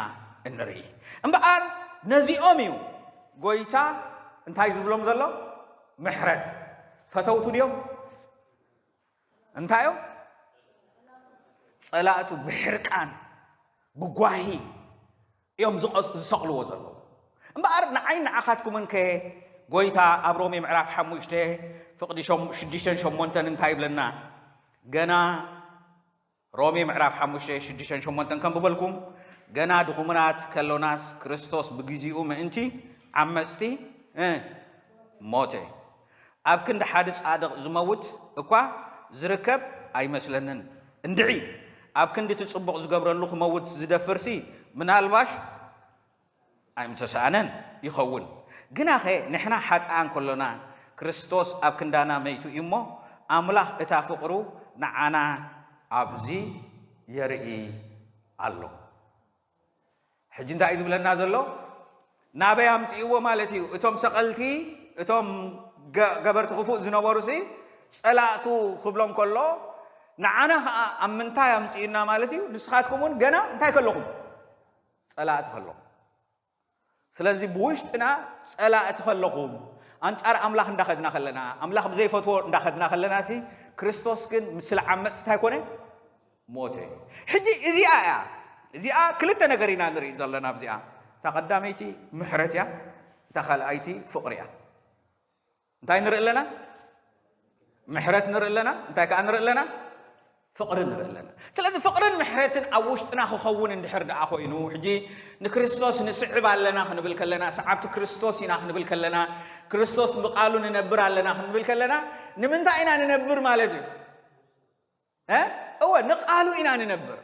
እንርኢ። እምበኣር ነዚኦም እዩ ጎይታ እንታይ ዝብሎም ዘሎ? ምሕረት። ፈተውቱ ድዮም? እንታይ እዮም? ጸላእቱ ብሕርቃን፣ ብጓሂ እዮም ዝቐ-፣ ዝሰቕልዎ ዘለዉ። እምበኣር ንዓይ ንዓኻትኩምን ከ ጎይታ ኣብ ሮሜ ምዕራፍ ሓሙሽተ ፍቕዲ ሸም-፣ ሽዱሽተን ሸሞንተን እንታይ ይብለና? ገና ሮሜ ምዕራፍ ሓሙሽተ ሽዱሽተን ሸሞንተን ከንብበልኩም፣ "ገና ድኹምናት ከሎናስ ክርስቶስ ብግዚኡ ምእንቲ ዓመጽቲ፣ እ፣ ሞተ። ኣብ ክንዲ ሓደ ጻድቕ ዝመውት እኳ ዝርከብ ኣይመስለንን። እንድዒ ኣብ ክንዲ እቲ ጽቡቕ ዝገብረሉ ክመውት ዝደፍርሲ ምናልባሽ ኣይምተሳእነን ይኸውን። ግናኸ ንሕና ሓጥኣን ከሎና ክርስቶስ ኣብ ክንዳና መይቱ እዩ እሞ፣ ኣምላኽ እታ ፍቕሩ ንዓና ኣብዚ የርኢ ኣሎ።" ሕጂ እንታይ እዩ ዝብለና ዘሎ? ናበይ ኣምጽእዎ ማለት እዩ? እቶም ሰቐልቲ፣ እቶም ገ-፣ ገበርቲ ክፉእ ዝነበሩሲ ጸላእቱ ክብሎም ከሎ፣ ንዓና ኸኣ ኣብ ምንታይ ኣምጽእና ማለት እዩ? ንስኻትኩም እውን ገና እንታይ ከለኹም? ጸላእቲ ከለኹም። ስለዚ ብውሽጥና ጸላእቲ ከለኹም፣ ኣንጻር ኣምላኽ እንዳኸድና ከለና፣ ኣምላኽ ብዘይፈትዎ እንዳኸድና ከለና ሲ፣ ክርስቶስ ግን ምስለ ዓመጽቲ እንታይ ኮነ? ሞተ። ሕጂ እዚኣ እያ። እዚኣ ክልተ ነገር ኢና ንርኢ ዘለና ኣብዚኣ። እታ ቀዳመይቲ ምሕረት እያ፣ እታ ካልኣይቲ ፍቕሪ እያ። እንታይ ንርኢ ኣለና? ምሕረት ንርኢ ኣለና። እንታይ ከኣ ንርኢ ኣለና? ፍቕሪ ንርኢ ኣለና። ስለዚ ፍቕርን ምሕረትን ኣብ ውሽጥና ክኸውን እንድሕር ደኣ ኮይኑ፣ ሕጂ ንክርስቶስ ንስዕብ ኣለና ክንብል ከለና፣ ሰዓብቲ ክርስቶስ ኢና ክንብል ከለና፣ ክርስቶስ ብቃሉ ንነብር ኣለና ክንብል ከለና፣ ንምንታይ ኢና ንነብር ማለት እዩ? እ? እወ፣ ንቃሉ ኢና ንነብር።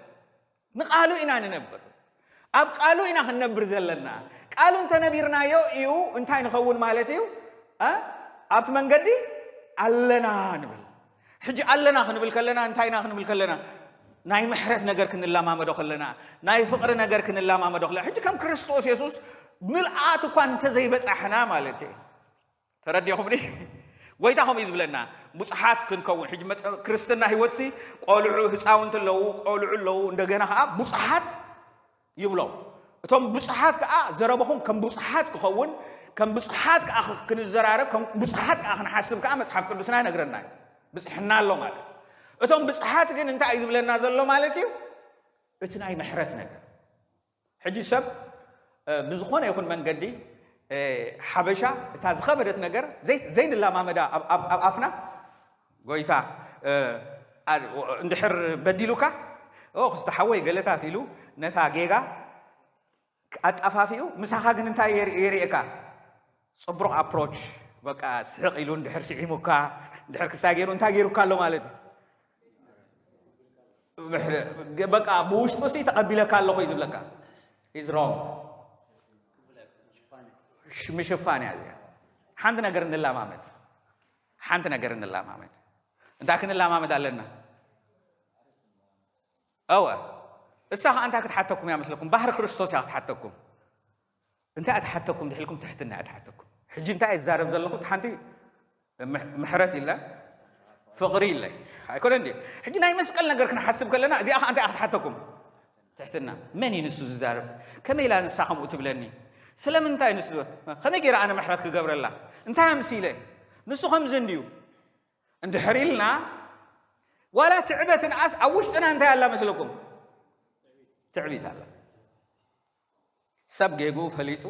ንቃሉ ኢና ንነብር። ኣብ ቃሉ ኢና ክንነብር ዘለና። ቃሉ እንተነቢርናዮ እዩ እንታይ ንኸውን ማለት እዩ? እ? ኣብቲ መንገዲ ኣለና ንብል። ሕጂ ኣለና ክንብል ከለና እንታይ ኢና ክንብል ከለና? ናይ ምሕረት ነገር ክንለማመዶ ከለና፣ ናይ ፍቕሪ ነገር ክንለማመዶ ከለና፣ ሕጂ ከም ክርስቶስ የሱስ ምልኣት እኳ እንተዘይበጻሕና ማለት እዩ። ተረዲኹምኒ? ጎይታ ከምኡ እዩ ዝብለና፣ ብጹሓት ክንከውን። ሕጂ መጸ-፣ ክርስትና ህይወትሲ ቆልዑ፣ ህፃውንቲ ኣለዉ፣ ቆልዑ ኣለዉ፣ እንደገና ኸዓ ብጹሓት ይብሎም። እቶም ብጹሓት ከኣ ዘረበኹም ከም ብጹሓት ክኸውን፣ ከም ብጹሓት ከኣ ክ-፣ ክንዘራረብ፣ ከም ብጹሓት ከኣ ክንሓስብ ከኣ መጽሓፍ ቅዱስና ይነግረና እዩ። ብጽሕና ኣሎ ማለት እዩ። እቶም ብጹሓት ግን እንታይ እዩ ዝብለና ዘሎ ማለት እዩ? እቲ ናይ ምሕረት ነገር። ሕጂ ሰብ፣ እ፣ ብዝኾነ ይኹን መንገዲ፣ እ፣ ሓበሻ እታ ዝኸበደት ነገር ዘይ-፣ ዘይንለማመዳ ኣብ፣ ኣብ፣ ኣብ ኣፍና፣ ጎይታ፣ እ፣ ኣ-፣ እንድሕር በዲሉካ፣ "ኦ፣ ክስተ ሓወይ" ገለታት ኢሉ ነታ ጌጋ ኣጣፋፊኡ፣ ምሳኻ ግን እንታይ የር-፣ የርእየካ? ጽቡቕ ኣፕሮች፣ በቃ ስሕቕ ኢሉ እንድሕር ስዒሙካ፣ እንድሕር ክስታይ ገይሩ እንታይ ገይሩካ ኣሎ ማለት እዩ? ምሕረ-፣ በቃ ብውሽጡ ሲ ተቐቢለካ ኣለኹ እዩ ዝብለካ። He's wrong። ሽ-፣ ምሽፋን እያ እዚኣ። ሓንቲ ነገር እንላማመድ። ሓንቲ ነገር እንላማመድ። እንታይ ክንላማመድ ኣለና? እወ። እሳ ኸዓ እንታይ ክትሓተኩም እያ መስለኩም? ባህሪ ክርስቶስ እያ ክትሓተኩም። እንታይ እያ ትሓተኩም ድሕልኩም? ትሕትና እያ ትሓተኩም። ሕጂ እንታይ እየ ዝዛረብ ዘለኹ? እቲ ሓንቲ ምሕ-፣ ምሕረት ኢለ፣ ፍቕሪ ኢለ። ኣይኮነን ድዩ? ሕጂ ናይ መስቀል ነገር ክንሓስብ ከለና፣ እዚኣ ኸዓ እንታይ እያ ክትሓተኩም? ትሕትና። መን እዩ ንሱ ዝዛረብ? ከመይ ኢላ ንሳ ከምኡ ትብለኒ? ስለምንታይ ንሱ? ከመይ ገይረ ኣነ ምሕረት ክገብረላ? እንታይ ኣምሲለ? ንሱ ከምዚ እንድዩ። እንድሕር ኢልና፣ ዋላ ትዕበትንኣስ ኣብ ውሽጥና እንታይ ኣላ መስለኩም? ትዕቢት ኣላ። ሰብ ጌግኡ ፈሊጡ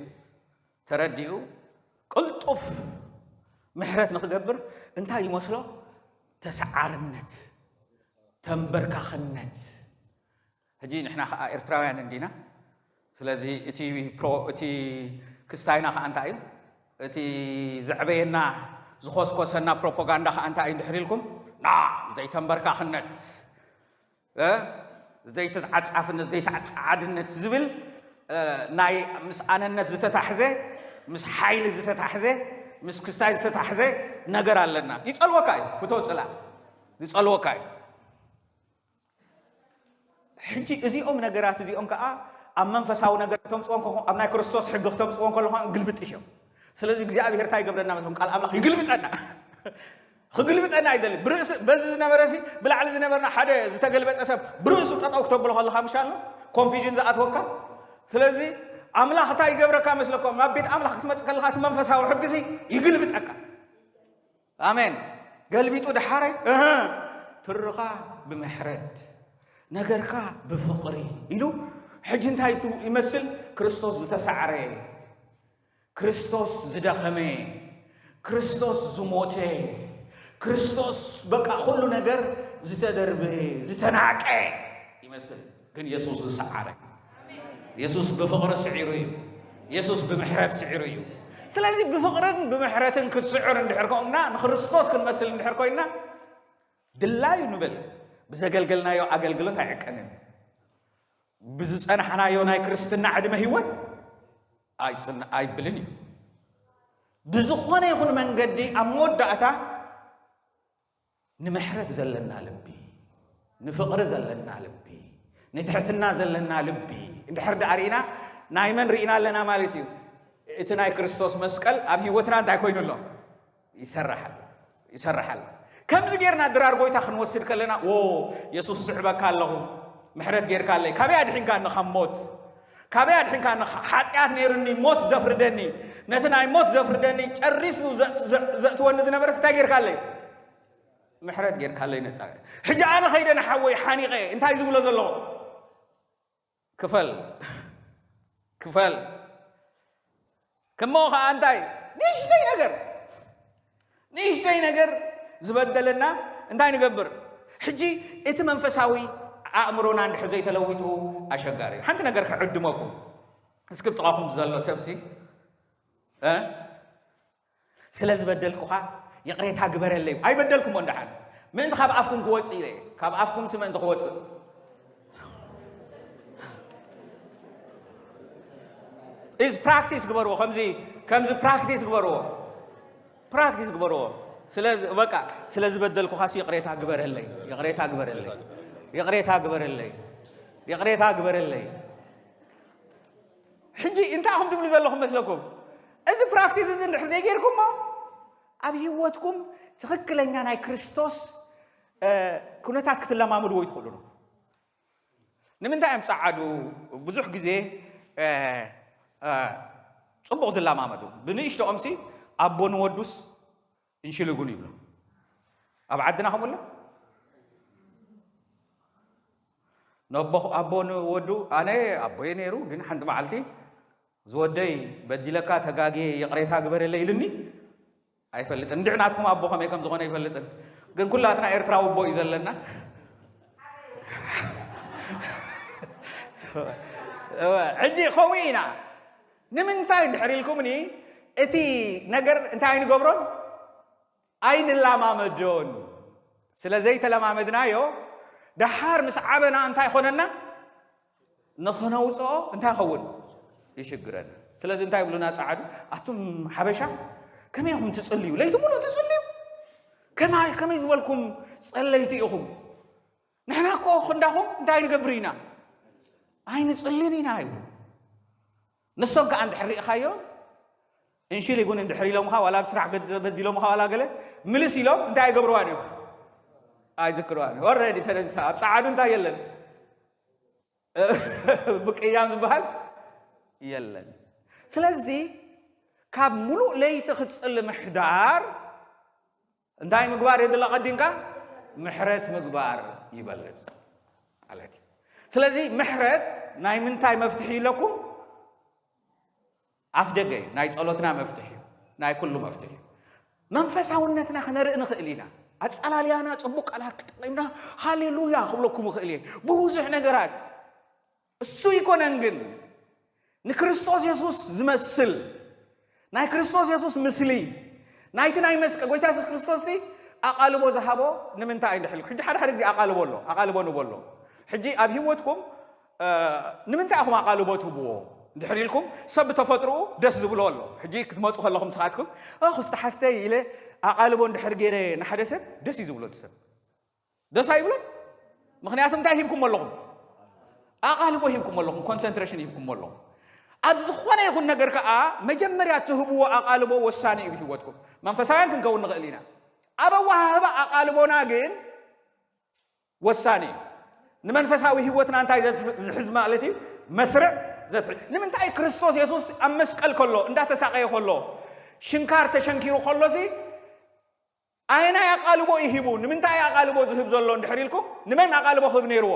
ተረዲኡ ቅልጡፍ ምሕረት ንኽገብር እንታይ ይመስሎ? ተሰዓርነት፣ ተንበርካኽነት። ሕጂ ንሕና ኸዓ ኤርትራውያን እንዲና። ስለዚ እቲ ፕሮ-፣ እቲ ክስታይና ኸዓ እንታይ እዩ? እቲ ዘዕበየና ዝኾስኮሰና ፕሮፓጋንዳ ኸዓ እንታይ እዩ እንድሕር ኢልኩም? ና ዘይተንበርካኽነት፣ እ፣ ዘይተዓጻፍነት፣ ዘይተዓጻዓድነት ዝብል፣ እ፣ ናይ ምስ ኣነነት ዝተታሕዘ፣ ምስ ሓይሊ ዝተታሕዘ፣ ምስ ክስታይ ዝተታሕዘ ነገር ኣለና። ይጸልወካ እዩ፣ ፍቶ ጽላ። ይጸልወካ እዩ። ሕጂ እዚኦም ነገራት እዚኦም ከኣ ኣብ መንፈሳዊ ነገር ክተምጽዎም ከለኹም፣ ኣብ ናይ ክርስቶስ ሕጊ ክተምጽዎም ከለኹም ግልብጥሽ እዮም። ስለዚ እግዚኣብሔር እንታይ ይገብረና መስለኩም? ቃል ኣምላኽ ይግልብጠና። ክግልብጠና ኣይደልን። ብርእሲ፣ በዚ ዝነበረ ሲ፣ ብላዕሊ ዝነበርና ሓደ ዝተገልበጠ ሰብ ብርእሱ ጠጠው ክተብሎ ከለኻ ምሽ ኣሎ ኮንፊዥን ዝኣትወካ። ስለዚ ኣምላኽ እንታይ ይገብረካ መስለኩም? ናብ ቤት ኣምላኽ ክትመጽእ ከለኻ እቲ መንፈሳዊ ሕጊ ሲ ይግልብጠካ። ኣሜን። ገልቢጡ ደሓረይ፣ እህ፣ ትርኻ ብምሕረት፣ ነገርካ ብፍቕሪ ኢሉ። ሕጂ እንታይ ቱ-፣ ይመስል? ክርስቶስ ዝተሳዕረ፣ ክርስቶስ ዝደኸመ፣ ክርስቶስ ዝሞተ፣ ክርስቶስ በቃ ኩሉ ነገር ዝተደርበ፣ ዝተናቀ ይመስል። ግን የሱስ ዝሰዓረ። የሱስ ብፍቕሪ ስዒሩ እዩ። የሱስ ብምሕረት ስዒሩ እዩ። ስለዚ ብፍቕርን ብምሕረትን ክትስዕር እንድሕር ኮንና፣ ንክርስቶስ ክንመስል እንድሕር ኮይና፣ ድላዩ ንብል፣ ብዘገልገልናዮ ኣገልግሎት ኣይዕቀንን። ብዝጸናሕናዮ ናይ ክርስትና ዕድመ ህይወት ኣይጽን-፣ ኣይብልን እዩ። ብዝኾነ ይኹን መንገዲ ኣብ መወዳእታ ንምሕረት ዘለና ልቢ፣ ንፍቕሪ ዘለና ልቢ፣ ንትሕትና ዘለና ልቢ እንድሕር ደኣ ርኢና፣ ናይ መን ርኢና ኣለና ማለት እዩ? እቲ ናይ ክርስቶስ መስቀል ኣብ ህይወትና እንታይ ኮይኑ ኣሎ? ይሰርሕ ኣሎ፣ ይሰርሕ ኣሎ። ከምዚ ጌርና ድራር ጎይታ ክንወስድ ከለና፣ "ዎ፣ የሱስ ስዕበካ ኣለኹ፣ ምሕረት ጌርካለይ፣ ካበይ ኣድሒንካኒ ካብ ሞት? ካበይ ኣድሒንካኒ? ሓጢኣት ነይሩኒ፣ ሞት ዘፍርደኒ፣ ነቲ ናይ ሞት ዘፍርደኒ ጨሪሱ ዘ-፣ ዘ-፣ ዘእትወኒ ዝነበረስ እንታይ ጌርካለይ? ምሕረት ጌርካለይ፣ ነጻ። ሕጂ ኣነ ኸይደ ንሓወይ ሓኒቐ እንታይ ዝብሎ ዘለኹ? ክፈል፣ ክፈል። ከሞ ኸዓ እንታይ? ንእሽተይ ነገር፣ ንእሽተይ ነገር ዝበደለና እንታይ ንገብር? ሕጂ እቲ መንፈሳዊ ኣእምሮና እንድሕር ዘይተለዊጡ ኣሸጋሪ እዩ። ሓንቲ ነገር ክዕድመኩም። እስኪ ብጥቓኹም ዘሎ ሰብሲ፣ እ? ስለ ዝበደልኩኻ ይቕሬታ ግበረለይ። ኣይበደልኩሞ እንደሓን። ምእንቲ ካብ ኣፍኩም ክወጽእ ኢለ። ካብ ኣፍኩም ሲ ምእንቲ ክወጽእ። ኢዝ ፕራክቲስ ግበርዎ። ከምዚ፣ ከምዚ ፕራክቲስ ግበርዎ። ፕራክቲስ ግበርዎ። ስለ፣ በቃ፣ ስለ ዝበደልኩኻስ ይቕሬታ ግበረለይ። ይቕሬታ ግበረለይ። ይቕሬታ ግበረለይ። ይቕሬታ ግበረለይ። ሕጂ እንታይ ኢኹም ትብሉ ዘለኹም መስለኩም? እዚ ፕራክቲስ እዚ እንድሕር ዘይጌርኩሞ፣ ኣብ ህይወትኩም ትኽክለኛ ናይ ክርስቶስ፣ እ፣ ኩነታት ክትለማምድዎ ይትኽእሉ ነው። ንምንታይ እዮም ጸዓዱ ብዙሕ ግዜ፣ እ፣ እ፣ ጽቡቕ ዝለማመዱ? ብንእሽቶኦምሲ ኣቦ ንወዱስ እንሽልጉን ይብሉ። ኣብ ዓድና ከምኡ ኣሎ? ነቦ-፣ ኣቦ ንወዱ፣ ኣነ ኣቦየ ነይሩ፣ ግን ሓንቲ መዓልቲ ዝወደይ በዲለካ ተጋግየ ይቕሬታ ግበረለይ ኢልኒ ኣይፈልጥን። እንድዕ ናትኩም ኣቦ ከመይ ከም ዝኾነ ኣይፈልጥን። ግን ኩላትና ኤርትራዊ ኣቦ እዩ ዘለና። ሕጂ ከምኡ ኢና። ንምንታይ እንድሕር ኢልኩምኒ፣ እቲ ነገር እንታይ ኣይንገብሮን? ኣይንለማመዶን። ስለ ዘይተለማመድናዮ፣ ደሓር ምስ ዓበና እንታይ ይኾነና? ንኽነውፅኦ እንታይ ይኸውን? ይሽግረና። ስለዚ እንታይ ይብሉና ጸዓዱ? ኣቱም ሓበሻ፣ ከመይ ኢኹም ትጽልዩ? ለይቲ ሙሉእ ትጽልዩ? ከማይ-፣ ከመይ ዝበልኩም ጸለይቲ ኢኹም? ንሕና እኮ ክንዳኹም እንታይ ንገብር ኢና? ኣይንጽልን ኢና ይብሉ። ንሶም ከኣ እንድሕር ሪእኻዮ፣ እንሽል ይጉን እንድሕር ኢሎምኻ፣ ዋላ ኣብ ስራሕ ገድ-፣ በዲሎምኻ፣ ዋላ ገለ ምልስ ኢሎም እንታይ ኣይገብርዋን እዮም? ኣይዝክርዋን እዮም። ኦልሬዲ ተደምሳ። ኣብ ጸዓዱ እንታይ የለን? ብቅያም ዝበሃል የለን። ስለዚ ካብ ሙሉእ ለይቲ ክትጽሊ ምሕዳር እንታይ ምግባር የድሊ? ቀዲምካ ምሕረት ምግባር ይበልጽ ማለት እዩ። ስለዚ ምሕረት ናይ ምንታይ መፍትሒ ኢለኩም? ኣፍ ደገ እዩ ናይ ጸሎትና መፍትሕ እዩ፣ ናይ ኩሉ መፍትሕ እዩ። መንፈሳውነትና ክነርኢ ንኽእል ኢና። ኣጸላልያና ጽቡቕ ቃላት ክጠቂምና ሃሌሉያ ክብለኩም እኽእል እየ። ብዙሕ ነገራት እሱ ይኮነን ግን ንክርስቶስ የሱስ ዝመስል ናይ ክርስቶስ የሱስ ምስሊ ናይቲ ናይ መስቀል ጎይታ የሱስ ክርስቶስ ኣቓልቦ ዝሃቦ ንምንታይ እዩ? እንድሕር ኢልኩም ሕጂ ሓደ ሓደ ግዜ ኣቓልቦ ኣሎ፣ ኣቓልቦ ንቦ ኣሎ። ሕጂ ኣብ ህይወትኩም ንምንታይ ኢኹም ኣቓልቦ ትህብዎ? እንድሕር ኢልኩም ሰብ ብተፈጥሮኡ ደስ ዝብሎ ኣሎ። ሕጂ ክትመፁ ከለኹም ንስኻትኩም ክስቲ ሓፍተይ ኢለ ኣቓልቦ እንድሕር ገይረ ንሓደ ሰብ ደስ እዩ ዝብሎ እቲ ሰብ ደስ ኣይብሎን። ምክንያቱ እንታይ ሂብኩም ኣለኹም? ኣቓልቦ ሂብኩም ኣለኹም፣ ኮንሰንትሬሽን ሂብኩም ኣለኹም። ኣብ ዝኾነ ይኹን ነገር ከዓ መጀመርያ ትህብዎ ኣቓልቦ ወሳኒ እዩ ህይወትኩም። መንፈሳውያን ክንከውን ንኽእል ኢና። ኣብ ኣወሃህባ ኣቓልቦና ግን ወሳኒ እዩ። ንመንፈሳዊ ህይወትና እንታይ ዝሕዝ ማለት እዩ? መስርዕ ዘትሕዝ። ንምንታይ ክርስቶስ የሱስ ኣብ መስቀል ከሎ እንዳተሳቀየ ከሎ ሽንካር ተሸንኪሩ ከሎሲ ኣየናይ ኣቓልቦ እዩ ሂቡ? ንምንታይ ኣቓልቦ ዝህብ ዘሎ እንድሕር ኢልኩም ንመን ኣቓልቦ ክህብ ነይርዎ?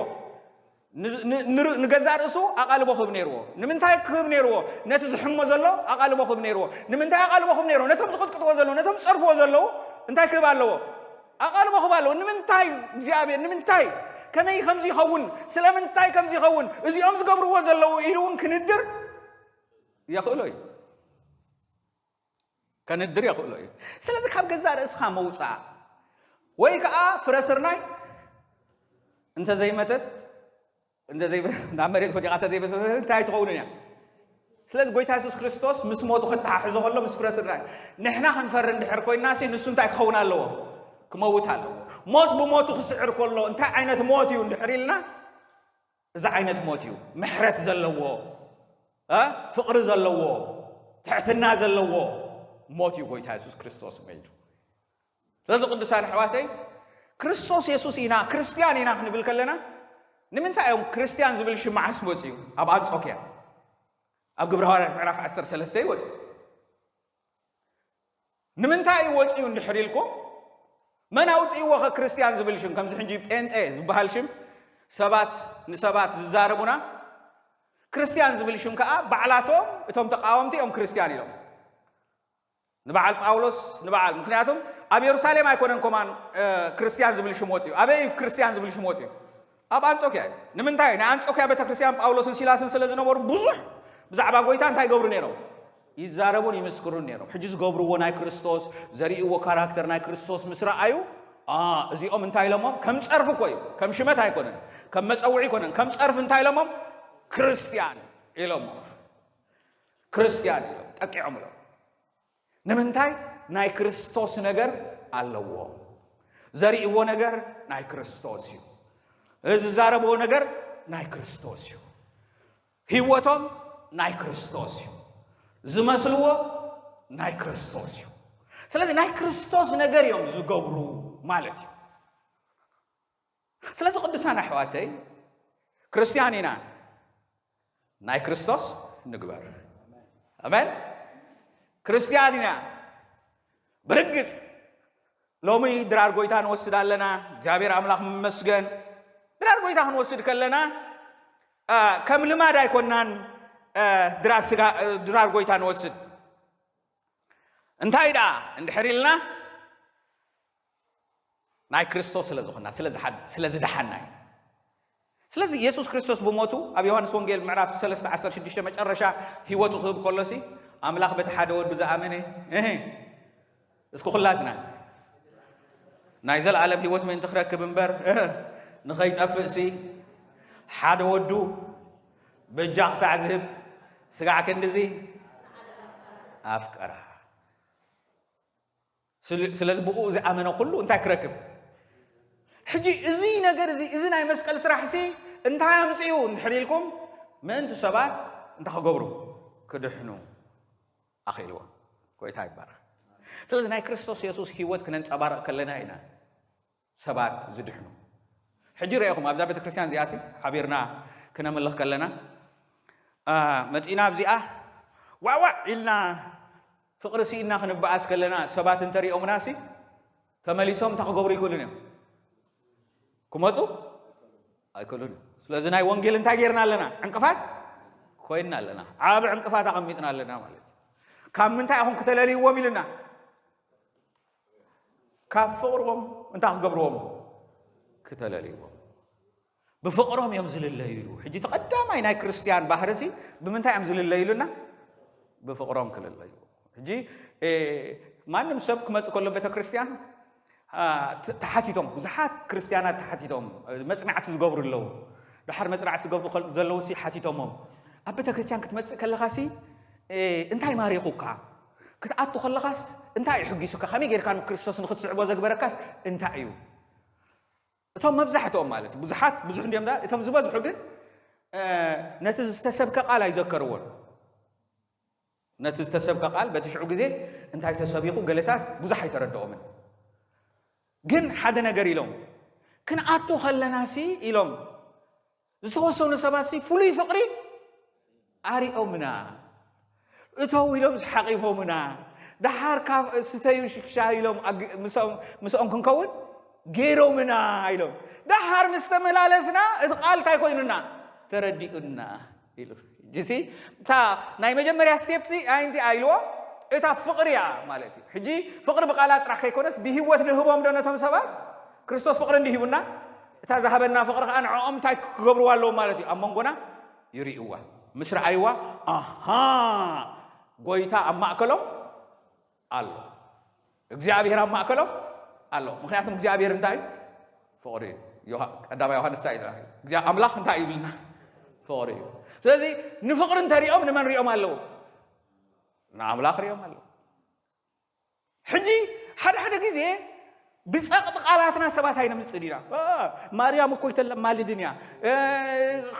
ንገዛእ ርእሱ ኣቓልቦ ክህብ ነይርዎ። ንምንታይ ክህብ ነይርዎ? ነቲ ዝሕሞ ዘሎ ኣቓልቦ ክህብ ነይርዎ። ንምንታይ ኣቓልቦ ክህብ ነይርዎ? ነቶም ዝቕጥቅጥዎ ዘለዉ፣ ነቶም ዝጸርፍዎ ዘለዉ እንታይ ክህብ ኣለዎ? ኣቓልቦ ክህብ ኣለዎ። ንምንታይ እግዚኣብሔር? ንምንታይ? ከመይ ከምዚ ይኸውን? ስለምንታይ ከምዚ ይኸውን? እዚኦም ዝገብርዎ ዘለዉ ኢሉ እውን ክንድር የኽእሎ እዩ። ከንድር የኽእሎ እዩ። ስለዚ ካብ ገዛእ ርእስኻ መውፃእ ወይ ከዓ ፍረ ስርናይ እንተዘይመተት ናብ መሬት ወዲቓ እንተዘይበሰበሰት እንታይ ትኸውን እያ? ስለዚ ጎይታ የሱስ ክርስቶስ ምስ ሞቱ ከተሓሕዞ ከሎ ምስ ፍረ ስርናይ ንሕና ክንፈሪ እንድሕር ኮይንና ሲ ንሱ እንታይ ክኸውን ኣለዎ? ክመውት ኣለዎ። ሞት ብሞቱ ክስዕር ከሎ እንታይ ዓይነት ሞት እዩ እንድሕር ኢልና እዚ ዓይነት ሞት እዩ ምሕረት ዘለዎ ፍቕሪ ዘለዎ ትሕትና ዘለዎ ሞት እዩ ጎይታ የሱስ ክርስቶስ መይቱ። ስለዚ ቅዱሳን ኣሕዋተይ ክርስቶስ የሱስ ኢና ክርስትያን ኢና ክንብል ከለና ንምንታይ እዮም ክርስትያን ዝብል ሽም መዓስ መፅኡ? ኣብ ኣንጾኪያ ኣብ ግብረ ሃዋርያት ምዕራፍ ዓሰርተ ሰለስተ ይወፅኡ። ንምንታይ እዩ ወፂኡ እንድሕር ኢልኩም መን ኣውፅእዎ ከ ክርስትያን ዝብል ሽም? ከምዚ ሕጂ ጴንጤ ዝበሃል ሽም ሰባት ንሰባት ዝዛረቡና ክርስትያን ዝብል ሽም ከዓ ባዕላቶም እቶም ተቃወምቲ እዮም ክርስትያን ኢሎም ንበዓል ጳውሎስ ንበዓል ምክንያቱም ኣብ የሩሳሌም ኣይኮነን ኮማን ክርስትያን ዝብል ሽም ወፅኡ። ኣበይ እዩ ክርስትያን ዝብል ሽም ወፅኡ? ኣብ ኣንጾኪያ እዩ። ንምንታይ? ናይ ኣንጾኪያ ቤተክርስትያን ጳውሎስን ሲላስን ስለ ዝነበሩ ብዙሕ ብዛዕባ ጎይታ እንታይ ይገብሩ ነይሮም? ይዛረቡን ይምስክሩን ነይሮም። ሕጂ ዝገብርዎ ናይ ክርስቶስ ዘርእዎ ካራክተር ናይ ክርስቶስ ምስ ረኣዩ እዚኦም እንታይ ኢሎሞም? ከም ፀርፊ እኮ እዩ፣ ከም ሽመት ኣይኮነን፣ ከም መፀውዒ ኣይኮነን፣ ከም ፀርፊ እንታይ ኢሎሞም? ክርስትያን ኢሎሞም። ክርስትያን ኢሎም ጠቂዖም ኢሎም። ንምንታይ? ናይ ክርስቶስ ነገር ኣለዎ። ዘርእዎ ነገር ናይ ክርስቶስ እዩ። ዝዛረብዎ ነገር ናይ ክርስቶስ እዩ። ህይወቶም ናይ ክርስቶስ እዩ። ዝመስልዎ ናይ ክርስቶስ እዩ። ስለዚ ናይ ክርስቶስ ነገር እዮም ዝገብሩ ማለት እዩ። ስለዚ ቅዱሳን ኣሕዋተይ ክርስትያን ኢና ናይ ክርስቶስ ንግበር። ኣሜን። ክርስትያን ኢና። ብርግጽ ሎሚ ድራር ጎይታ ንወስድ ኣለና። እግዚኣብሔር ኣምላኽ ምመስገን። ድራር ጎይታ ክንወስድ ከለና ከም ልማድ ኣይኮናን። ድራር ስጋ ድራር ጎይታ ንወስድ እንታይ ደኣ እንድሕር ኢልና ናይ ክርስቶስ ስለ ዝኾና ስለ ዝሓድ- ስለ ዝደሓና እዩ። ስለዚ ኢየሱስ ክርስቶስ ብሞቱ ኣብ ዮሃንስ ወንጌል ምዕራፍ ሰለስተ ዓሰርተ ሽዱሽተ መጨረሻ ህይወቱ ክህብ ከሎሲ ኣምላኽ በቲ ሓደ ወዱ ዝኣመነ እህ እስኪ ኩላትና ናይ ዘለኣለም ህይወት ምእንቲ ክረክብ እምበር እህ ንኸይጠፍእሲ ሓደ ወዱ በጃ ክሳዕ ዝህብ ስጋዕ ክንድዚ ኣፍቀራ። ስለዚ ብኡ ዝኣመነ ኩሉ እንታይ ክረክብ? ሕጂ እዚ ነገር እዚ እዚ ናይ መስቀል ስራሕ ሲ እንታይ ኣምፅኡ እንድሕር ኢልኩም ምእንቲ ሰባት እንታይ ክገብሩ ክድሕኑ ኣኽኢልዎ። ጎይታ ይባረክ። ስለዚ ናይ ክርስቶስ የሱስ ህይወት ክነንፀባረቕ ከለና ኢና ሰባት ዝድሕኑ። ሕጂ ርኢኹም ኣብዛ ቤተ ክርስቲያን እዚኣ ሲ ሓቢርና ክነምልኽ ከለና መፂና ኣብዚኣ ዋዕዋዕ ኢልና ፍቕሪ ስኢና ክንበኣስ ከለና ሰባት እንተሪኦምና ሲ ተመሊሶም እንታይ ክገብሩ ይክእሉን እዮም? ክመፁ ኣይክእሉን እዮም። ስለዚ ናይ ወንጌል እንታይ ጌርና ኣለና? ዕንቅፋት ኮይንና ኣለና። ዓብ ዕንቅፋት ኣቐሚጥና ኣለና ማለት እዩ። ካብ ምንታይ ኢኹም ክተለልይዎም ኢልና? ካብ ፍቕርዎም እንታይ ክገብርዎም? ክተለልይዎም። ብፍቕሮም እዮም ዝልለዩ ኢሉ። ሕጂ እቲ ቀዳማይ ናይ ክርስትያን ባህርሲ ብምንታይ እዮም ዝልለዩ ኢሉና? ብፍቕሮም ክልለዩ። ሕጂ ማንም ሰብ ክመጽእ ከሎ ቤተ ክርስትያን ተሓቲቶም፣ ብዙሓት ክርስትያናት ተሓቲቶም መጽናዕቲ ዝገብሩ ኣለዉ። ድሓር መጽናዕቲ ዝገብሩ ዘለዉ ሲ ሓቲቶሞም፣ ኣብ ቤተ ክርስትያን ክትመጽእ ከለኻ ሲ እንታይ ማሪኹካ? ክትኣቱ ከለኻስ እንታይ እዩ ሕጊሱካ? ከመይ ጌርካ ንክርስቶስ ንክትስዕቦ ዘግበረካስ እንታይ እዩ? እቶም መብዛሕትኦም ማለት እዩ፣ ብዙሓት ብዙሕ እንዲዮም፣ እቶም ዝበዝሑ ግን ነቲ ዝተሰብከ ቃል ኣይዘከርዎን። ነቲ ዝተሰብከ ቃል በቲ ሽዑ ግዜ እንታይ ተሰቢኹ ገለታት ብዙሕ ኣይተረድኦምን። ግን ሓደ ነገር ኢሎም፣ ክንኣቱ ከለናሲ ኢሎም ዝተወሰኑ ሰባትሲ ፍሉይ ፍቕሪ ኣሪኦምና። እተው ኢሎም ሓቒፎምና። ደሓር ካብ ስተዩ ሽሻ ኢሎም ምስኦም ክንከውን ገይሮምና ኢሎም። ደሓር ምስ ተመላለስና እቲ ቃል እንታይ ኮይኑና? ተረዲኡና ኢሉ። ሕጂሲ እታ ናይ መጀመርያ ስቴፕሲ ኣይንቲ ኣይልዎ፣ እታ ፍቕሪ እያ ማለት እዩ። ሕጂ ፍቕሪ ብቃላት ጥራሕ ከይኮነስ ብህይወት ንህቦም ዶ ነቶም ሰባት? ክርስቶስ ፍቕሪ እንዲ ሂቡና፣ እታ ዝሃበና ፍቕሪ ከዓ ንዕኦም እንታይ ክገብርዋ ኣለዎም ማለት እዩ? ኣብ መንጎና ይርእይዋ። ምስ ረኣይዋ፣ ኣሃ፣ ጎይታ ኣብ ማእከሎም ኣሎ። እግዚኣብሔር ኣብ ማእከሎም ኣሎ። ምኽንያቱም እግዚኣብሔር እንታይ እዩ? ፍቕሪ እዩ። ዮሃ-፣ ቀዳማይ ዮሃንስ እንታይ እዩ? እግዚኣብ-፣ ኣምላኽ እንታይ እዩ ይብልና? ፍቕሪ እዩ። ስለዚ ንፍቕሪ እንተሪኦም ንመን ሪኦም ኣለዉ? ንኣምላኽ ሪኦም ኣለዉ። ሕጂ ሓደ ሓደ ግዜ ብጸቕጢ ቃላትና ሰባት ኣይነምጽእን ኢና። እ፣ ማርያም እኮ ኣይተለማልድን እያ። እ፣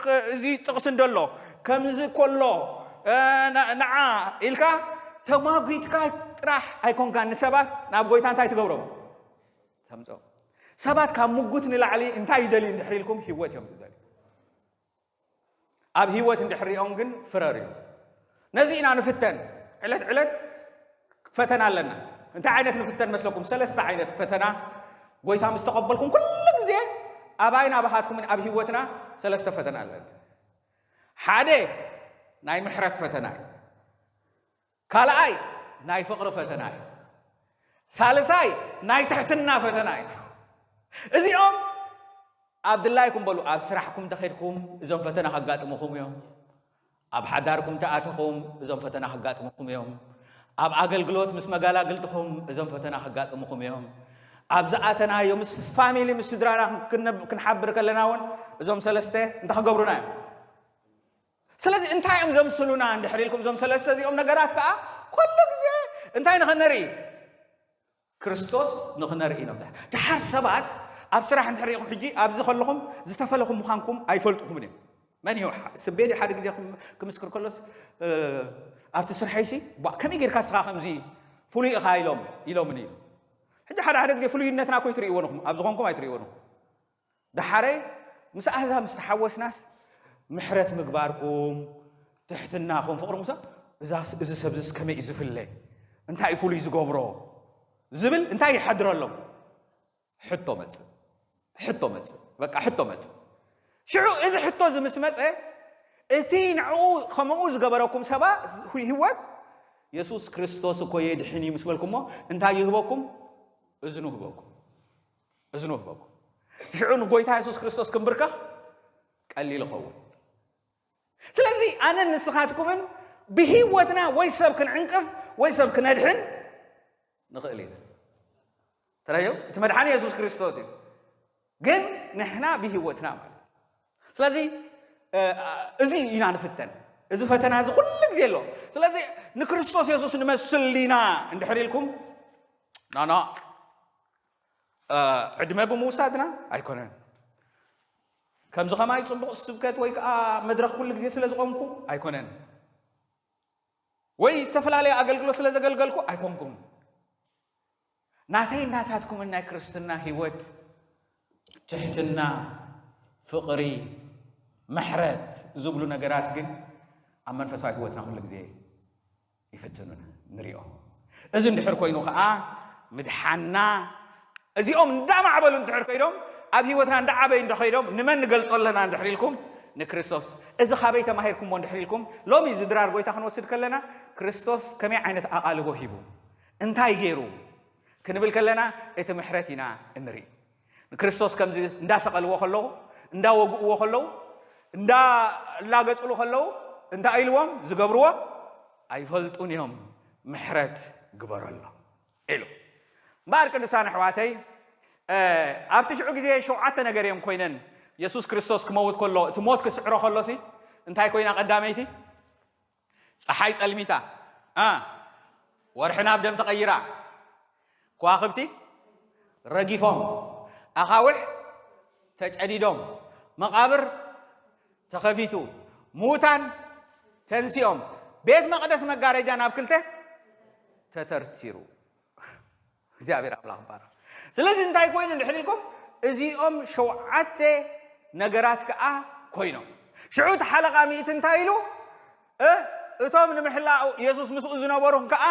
ኸ-፣ እዚ ጥቕሲ እንደሎ፣ ከምዚ ከሎ፣ እ፣ ና-፣ ንዓ ኢልካ ተማጒትካ ጥራሕ ኣይኮንካን ንሰባት ናብ ጎይታ እንታይ ትገብሮም? ተምጽኦም። ሰባት ካብ ምጉት ንላዕሊ እንታይ ይደልዩ እንድሕር ኢልኩም ህይወት እዮም ዝደልዩ። ኣብ ህይወት እንድሕር ሪኦም ግን ፍረ ርእዩ። ነዚ ኢና ንፍተን። ዕለት ዕለት ፈተና ኣለና። እንታይ ዓይነት ንፍተን መስለኩም? ሰለስተ ዓይነት ፈተና ጎይታ ምስ ተቐበልኩም ኩሉ ግዜ ኣባይን ኣባኻትኩምን ኣብ ህይወትና ሰለስተ ፈተና ኣለና። ሓደ ናይ ምሕረት ፈተና እዩ። ካልኣይ ናይ ፍቕሪ ፈተና እዩ። ሳልሳይ ናይ ትሕትና ፈተና እዩ። እዚኦም ኣብ ድላይኩም በሉ፣ ኣብ ስራሕኩም እንተኸድኩም እዞም ፈተና ከጋጥሙኹም እዮም። ኣብ ሓዳርኩም ተኣተኹም እዞም ፈተና ከጋጥሙኹም እዮም። ኣብ ኣገልግሎት ምስ መጋላግልትኹም እዞም ፈተና ከጋጥሙኹም እዮም። ኣብ ዝኣተናዮ ምስ ፋሚሊ ምስ ስድራና ክንነብ-፣ ክንሓብር ከለና እውን እዞም ሰለስተ እንታይ ክገብሩና እዮም? ስለዚ እንታይ እዮም ዘምስሉና እንድሕር ኢልኩም እዞም ሰለስተ እዚኦም ነገራት ከዓ ኩሉ ግዜ እንታይ ንኸነርኢ? ክርስቶስ ንኽነርኢ ኢና። ደሓር ሰባት ኣብ ስራሕ እንድሕር ኢኹም ሕጂ ኣብዚ ከለኹም ዝተፈለኹም ምዃንኩም ኣይፈልጥኹምን እዮም። መን እዩ? ስቤድ ሓደ ግዜ ክም-፣ ክምስክር ከሎስ፣ እ፣ ኣብቲ ስርሐይሲ፣ "ቧ፣ ከመይ ጌርካ ንስኻ ከምዚ ፍሉይ ኢኻ?" ኢሎም፣ ኢሎምኒ እዩ። ሕጂ ሓደ ሓደ ግዜ ፍሉይነትና እኮ ኣይትርእይዎን ኢኹም፣ ኣብ ዝኾንኩም ኣይትርእይዎን ኢኹም። ደሓረይ ምስ ኣህዛብ ምስ ተሓወስናስ ምሕረት ምግባርኩም፣ ትሕትናኹም፣ ፍቕርኩም ሰብ፣ እዛስ-፣ እዚ ሰብዝስ ከመይ እዩ ዝፍለ? እንታይ እዩ ፍሉይ ዝገብሮ? ዝብል እንታይ ይሓድረሎም? ሕቶ መጽእ። ሕቶ መጽእ። በቃ ሕቶ መጽእ። ሽዑ እዚ ሕቶ እዚ ምስ መጸ፣ እቲ ንዕኡ ከምኡ ዝገበረኩም ሰባ ህይወት፣ "የሱስ ክርስቶስ እኮ የድሕን እዩ" ምስ በልኩሞ፣ እንታይ ይህበኩም? እዝኑ ህበኩም። እዝኑ ህበኩም። ሽዑ ንጎይታ የሱስ ክርስቶስ ክንብርከኽ ቀሊል ይኸውን። ስለዚ ኣነን ንስኻትኩምን ብህይወትና ወይ ሰብ ክንዕንቅፍ ወይ ሰብ ክነድሕን ንኽእል ኢና። ተረዮ፣ እቲ መድሓኒ የሱስ ክርስቶስ እዩ። ግን ንሕና ብህይወትና ማለት እዩ። ስለዚ፣ እ፣ እዚ ኢና ንፍተን። እዚ ፈተና እዚ ኩሉ ግዜ ኣሎ። ስለዚ ንክርስቶስ የሱስ ንመስል ዲና እንድሕር ኢልኩም፣ ኖ፣ ኖ፣ እ፣ ዕድመ ብምውሳድና ኣይኮነን። ከምዚ ኸማይ ጽቡቕ ስብከት ወይ ከዓ መድረኽ ኩሉ ግዜ ስለ ዝቖምኩ ኣይኮነን። ወይ ዝተፈላለየ ኣገልግሎት ስለ ዘገልገልኩ ኣይኮንኩም። ናተይ ናታትኩምን ናይ ክርስትና ህይወት ትሕትና፣ ፍቕሪ፣ ምሕረት ዝብሉ ነገራት ግን ኣብ መንፈሳዊ ህይወትና ኩሉ ግዜ ይፍትኑና፣ ንሪኦ። እዚ እንድሕር ኮይኑ ኸዓ ምድሓንና፣ እዚኦም እንዳማዕበሉ እንድሕር ከይዶም፣ ኣብ ህይወትና እንዳዓበዩ እንድሕር ከይዶም፣ ንመን ንገልጾ ኣለና እንድሕር ኢልኩም? ንክርስቶስ። እዚ ካበይ ተማሂርኩሞ እንድሕር ኢልኩም? ሎሚ እዚ ድራር ጎይታ ክንወስድ ከለና፣ ክርስቶስ ከመይ ዓይነት ኣቓልቦ ሂቡ? እንታይ ገይሩ? ክንብል ከለና እቲ ምሕረት ኢና እንርኢ። ንክርስቶስ ከምዚ እንዳሰቐልዎ ከለዉ፣ እንዳወግእዎ ከለዉ፣ እንዳላገጽሉ ከለዉ እንታይ ኢልዎም? ዝገብርዎ ኣይፈልጡን እዮም፣ ምሕረት ግበረሎም ኢሉ። እምበኣር ቅዱሳን ኣሕዋተይ፣ እ፣ ኣብቲ ሽዑ ግዜ ሸውዓተ ነገር እዮም ኮይነን። የሱስ ክርስቶስ ክመውት ከሎ፣ እቲ ሞት ክስዕሮ ከሎሲ እንታይ ኮይና ቀዳመይቲ? ጸሓይ ጸልሚታ፣ እ፣ ወርሒ ናብ ደም ተቐይራ፣ ከዋኽብቲ ረጊፎም፣ ኣኻውሕ ተጨዲዶም፣ መቓብር ተኸፊቱ፣ ምዉታን ተንሲኦም፣ ቤት መቕደስ መጋረጃ ናብ ክልተ ተተርቲሩ። እግዚኣብሔር ኣምላኽ ይባረኽ። ስለዚ እንታይ ኮይኑ እንድሕር ኢልኩም፣ እዚኦም ሸውዓተ ነገራት ከኣ ኮይኖም። ሽዑ እቲ ሓለቓ ሚእቲ እንታይ ኢሉ? እ፣ እቶም ንምሕላው የሱስ ምስኡ ዝነበሩ ከኣ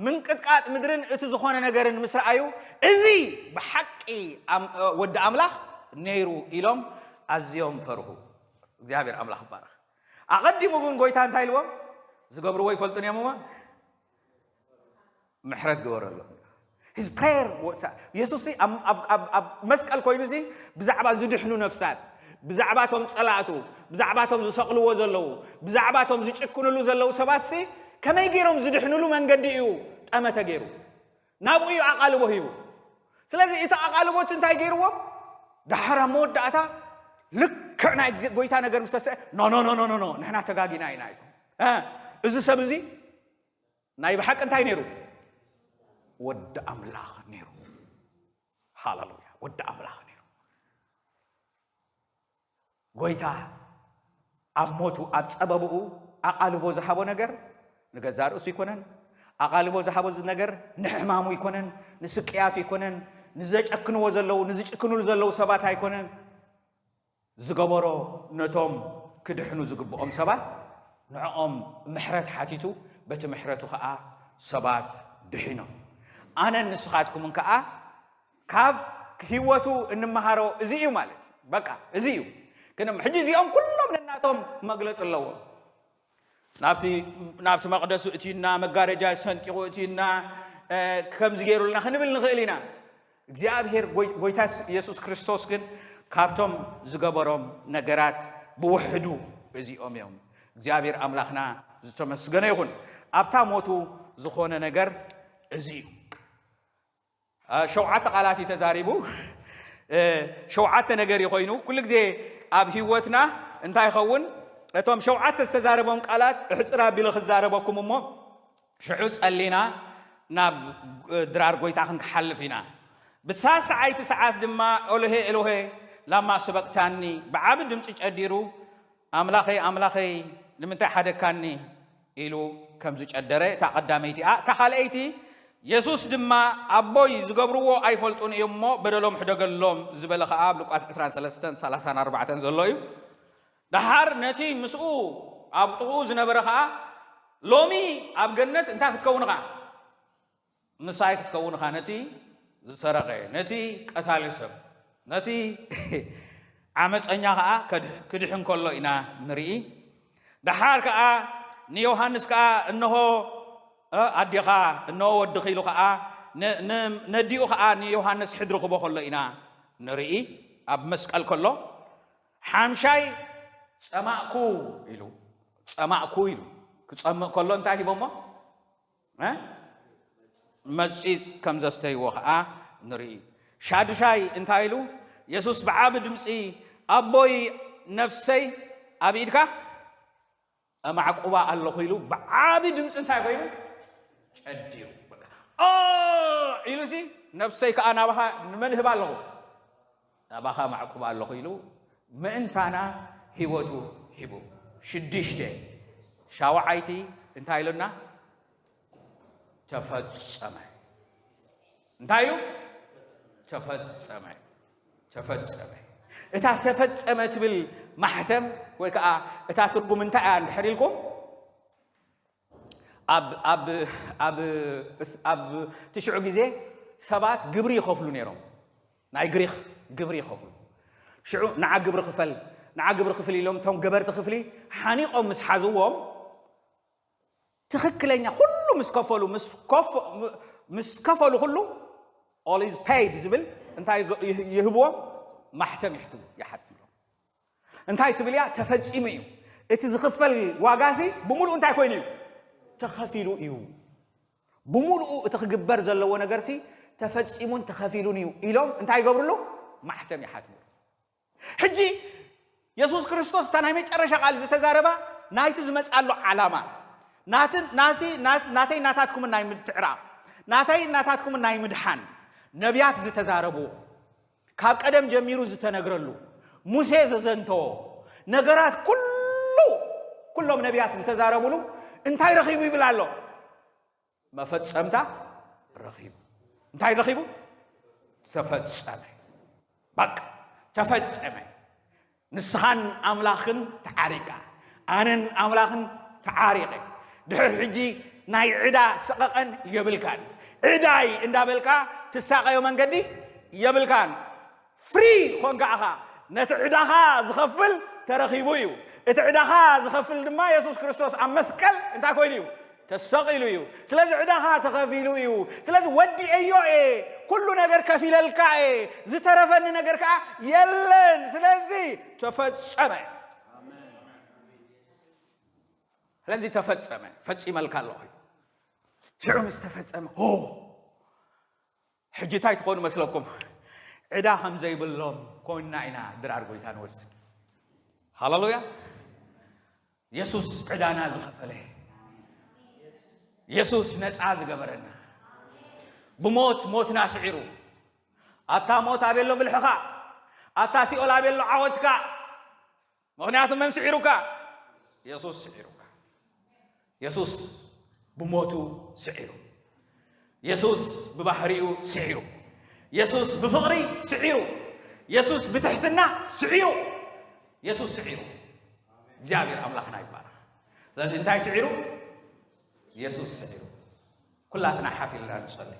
ምንቅጥቃጥ ምድርን እቲ ዝኾነ ነገርን ምስ ረኣዩ፣ "እዚ ብሓቂ ኣም-፣ ወዲ ኣምላኽ ነይሩ" ኢሎም ኣዝዮም ፈርሁ። እግዚኣብሔር ኣምላኽ ይባረኽ። ኣቐዲሙ ግን ጎይታ እንታይ ኢልዎም? ዝገብርዎ ይፈልጡን እዮም እሞ ምሕረት ግበረሎም። His prayer ወጻ-፣ የሱስ ሲ ኣብ፣ ኣብ፣ ኣብ፣ ኣብ መስቀል ኮይኑ ሲ ብዛዕባ ዝድሕኑ ነፍሳት፣ ብዛዕባ እቶም ጸላእቱ፣ ብዛዕባ እቶም ዝሰቕልዎ ዘለዉ፣ ብዛዕባ እቶም ዝጭክንሉ ዘለዉ ሰባት ሲ ከመይ ገይሮም ዝድሕንሉ መንገዲ እዩ ጠመተ ገይሩ። ናብኡ እዩ ኣቓልቦ ሂቡ። ስለዚ እቲ ኣቓልቦ እቲ እንታይ ገይርዎም? ደሓር ኣብ መወዳእታ ልክዕ ናይ ግዜ-፣ ጎይታ ነገር ምስ ተስአ፣ "ኖ፣ ኖ፣ ኖ፣ ኖ፣ ኖ፣ ኖ፣ ንሕና ተጋጊና ኢና" ኢሉ። እ፣ እዚ ሰብ እዚ ናይ ብሓቂ እንታይ ነይሩ? ወዲ ኣምላኽ ነይሩ። ሃሌሉያ። ወዲ ኣምላኽ ነይሩ። ጎይታ ኣብ ሞቱ፣ ኣብ ጸበብኡ ኣቓልቦ ዝሃቦ ነገር ንገዛእ ርእሱ ኣይኮነን። ኣቓልቦ ዝሃቦ ዝ-፣ ነገር ንሕማሙ ኣይኮነን፣ ንስቅያቱ ኣይኮነን፣ ንዘጨክንዎ ዘለዉ፣ ንዝጭክንሉ ዘለዉ ሰባት ኣይኮነን። ዝገበሮ ነቶም ክድሕኑ ዝግብኦም ሰባት ንዕኦም ምሕረት ሓቲቱ፣ በቲ ምሕረቱ ኸኣ ሰባት ድሒኖም። ኣነን ንስኻትኩምን ከኣ ካብ ህይወቱ እንመሃሮ እዚ እዩ ማለት እዩ። በቃ እዚ እዩ። ግን ሕጂ እዚኦም ኩሎም ነናቶም መግለጺ ኣለዎም። ናብቲ፣ ናብቲ መቕደሱ እትዩና፣ መጋረጃ ሰንጢቑ እትዩና፣ እ፣ ከምዚ ገይሩልና ክንብል ንኽእል ኢና። እግዚኣብሔር ጎይ-፣ ጎይታ የሱስ ክርስቶስ ግን ካብቶም ዝገበሮም ነገራት ብውሕዱ እዚኦም እዮም። እግዚኣብሔር ኣምላኽና ዝተመስገነ ይኹን። ኣብታ ሞቱ ዝኾነ ነገር እዚ እዩ። አ፣ ሸውዓተ ቃላት እዩ ተዛሪቡ። እ፣ ሸውዓተ ነገር እዩ ኮይኑ። ኩሉ ግዜ ኣብ ህይወትና እንታይ ይኸውን? እቶም ሸውዓተ ዝተዛረቦም ቃላት እሕጽር ኣቢለ ክዛረበኩም እሞ፣ ሽዑ ጸሊና ናብ፣ እ፣ ድራር ጎይታ ክንክሓልፍ ኢና። ብሳልሳዓይቲ ሰዓት ድማ፣ "ኤሎሄ፣ ኤሎሄ፣ ላማ ሰበቅታኒ?" ብዓቢ ድምጺ ጨዲሩ፣ "ኣምላኸይ፣ ኣምላኸይ፣ ንምንታይ ሓደግካኒ?" ኢሉ ከም ዝጨደረ፣ እታ ቀዳመይቲ እያ። እታ ካልኣይቲ፣ "የሱስ ድማ፣ ኣቦይ፣ ዝገብርዎ ኣይፈልጡን እዮም እሞ፣ በደሎም ሕደገሎም" ዝበለ ኸኣ ኣብ ሉቃስ ዕስራን ሰለስተን፣ ሰላሳን ኣርባዕተን ዘሎ እዩ። ደሓር ነቲ ምስኡ ኣብ ጥቕኡ ዝነበረ ኸኣ፣ "ሎሚ ኣብ ገነት እንታይ ክትከውን ኢኻ?" ምሳይ ክትከውን ኢኻ፣ ነቲ ዝሰረቐ፣ ነቲ ቀታሊ ሰብ፣ ነቲ ዓመፀኛ ኸዓ ከድሕ-፣ ክድሕን ከሎ ኢና ንርኢ። ደሓር ከኣ ንዮሃንስ ከኣ፣ "እንሆ፣ እ፣ ኣዴኻ፣ እንሆ ወድኺ" ኢሉ ኸዓ ነ-፣ ነ-፣ ነዲኡ ኸዓ ንዮሃንስ ሕድሪ ክቦ ከሎ ኢና ንርኢ። ኣብ መስቀል ከሎ፣ ሓምሻይ፣ "ጸማእኩ" ኢሉ፣ "ጸማእኩ" ኢሉ ክጸምእ ከሎ እንታይ ሂቦሞ? እ? መጺጽ ከም ዘስተይዎ ኸዓ ንርኢ። ሻዱሻይ እንታይ ኢሉ? የሱስ ብዓቢ ድምጺ፣ "ኣቦይ፣ ነፍሰይ ኣብ ኢድካ ኣማዕቁባ ኣለኹ" ኢሉ ብዓቢ ድምጺ እንታይ ኮይኑ? ጨዲሩ። "ኦ!" ኢሉሲ፣ "ነፍሰይ ከኣ ናባኻ ንመን እህባ ኣለኹ?" ናባኻ ማዕቁብ ኣለኹ ኢሉ ምእንታና ህይወቱ ሂቡ። ሽዱሽተ፣ ሻውዓይቲ እንታይ ኢሉና? ተፈጸመ። እንታይ ኢሉ? ተፈጸመ። ተፈጸመ። እታ ተፈጸመ ትብል ማሕተም ወይ ከዓ እታ ትርጉም እንታይ እያ እንድሕር ኢልኩም? ኣብ፣ ኣብ፣ ኣብ፣ እስ-፣ ኣብ ትሽዑ ግዜ ሰባት ግብሪ ይኸፍሉ ነይሮም። ናይ ግሪኽ ግብሪ ይኸፍሉ። ሽዑ ንዓ ግብሪ ክፈል፣ ንዓ ግብሪ ክፍል ኢሎም እቶም ገበርቲ ክፍሊ ሓኒቖም ምስ ሓዝዎም፣ ትኽክለኛ ኩሉ ምስ ከፈሉ ምስ ከፈ- ምስ ከፈሉ ኩሉ all is paid ዝብል እንታይ ይህ- ይህብዎም? ማሕተም ይሕትሙ ይሓትምሎም። እንታይ ትብል እያ? ተፈጺሙ እዩ። እቲ ዝኽፈል ዋጋሲ ብምሉእ እንታይ ኮይኑ እዩ? ተኸፊሉ እዩ። ብምሉኡ እቲ ክግበር ዘለዎ ነገርሲ ተፈጺሙን ተኸፊሉን እዩ ኢሎም እንታይ ይገብርሉ? ማሕተም ይሓትምሉ። ሕጂ የሱስ ክርስቶስ እታ ናይ መጨረሻ ቃል ዝተዛረባ ናይቲ ዝመጽኣሉ ዓላማ ናትን ናቲ ናት- ናተይ ናታትኩምን ናይ ምትዕራቕ ናተይ ናታትኩምን ናይ ምድሓን ነቢያት ዝተዛረብዎ ካብ ቀደም ጀሚሩ ዝተነግረሉ ሙሴ ዘዘንተዎ ነገራት ኩሉ ኩሎም ነቢያት ዝተዛረቡሉ እንታይ ረኺቡ ይብል ኣሎ? መፈጸምታ ረኺቡ። እንታይ ረኺቡ? ተፈጸመ። በቃ ተፈጸመ። ንስኻን ኣምላኽን ተዓሪቃ፣ ኣነን ኣምላኽን ተዓሪቐ። ድሕር ሕጂ ናይ ዕዳ ሰቐቐን የብልካን። ዕዳይ እንዳበልካ ትሳቐዮ መንገዲ የብልካን። ፍሪ ኾንካ ኢኻ። ነቲ ዕዳኻ ዝኸፍል ተረኺቡ እዩ። እቲ ዕዳኻ ዝኸፍል ድማ የሱስ ክርስቶስ ኣብ መስቀል እንታይ ኮይኑ እዩ? ተሰቒሉ እዩ። ስለዚ ዕዳኻ ተኸፊሉ እዩ። ስለዚ ወዲኤዮ እየ፣ ኩሉ ነገር ከፊለልካ እየ፣ ዝተረፈኒ ነገር ከዓ የለን። ስለዚ ተፈጸመ። ስለዚ ተፈጸመ፣ ፈጺመልካ ኣለኹ። ሽዑ ምስ ተፈጸመ ሆ ሕጂ እንታይ ትኾኑ መስለኩም? ዕዳ ከም ዘይብሎም ኮይንና ኢና ድራር ጎይታ ንወስድ። ሃሌሉያ። የሱስ ዕዳና ዝኸፈለ፣ የሱስ ነፃ ዝገበረና፣ ብሞት ሞትና ስዒሩ። ኣታ ሞት ኣበሎ ብልሕኻ፣ ኣታ ሲኦል ኣበሎ ዓወትካ። ምኽንያቱ መን ስዒሩካ? የሱስ ስዒሩካ። የሱስ ብሞቱ ስዒሩ። የሱስ ብባህሪኡ ስዒሩ። የሱስ ብፍቕሪ ስዒሩ። የሱስ ብትሕትና ስዒሩ። የሱስ ስዒሩ። እግዚኣብሔር ኣምላኽና ይባረኽ። ስለዚ እንታይ ስዒሩ? የሱስ ስዒሩ። ኩላትና ሓፍ ኢልና ንጸልይ።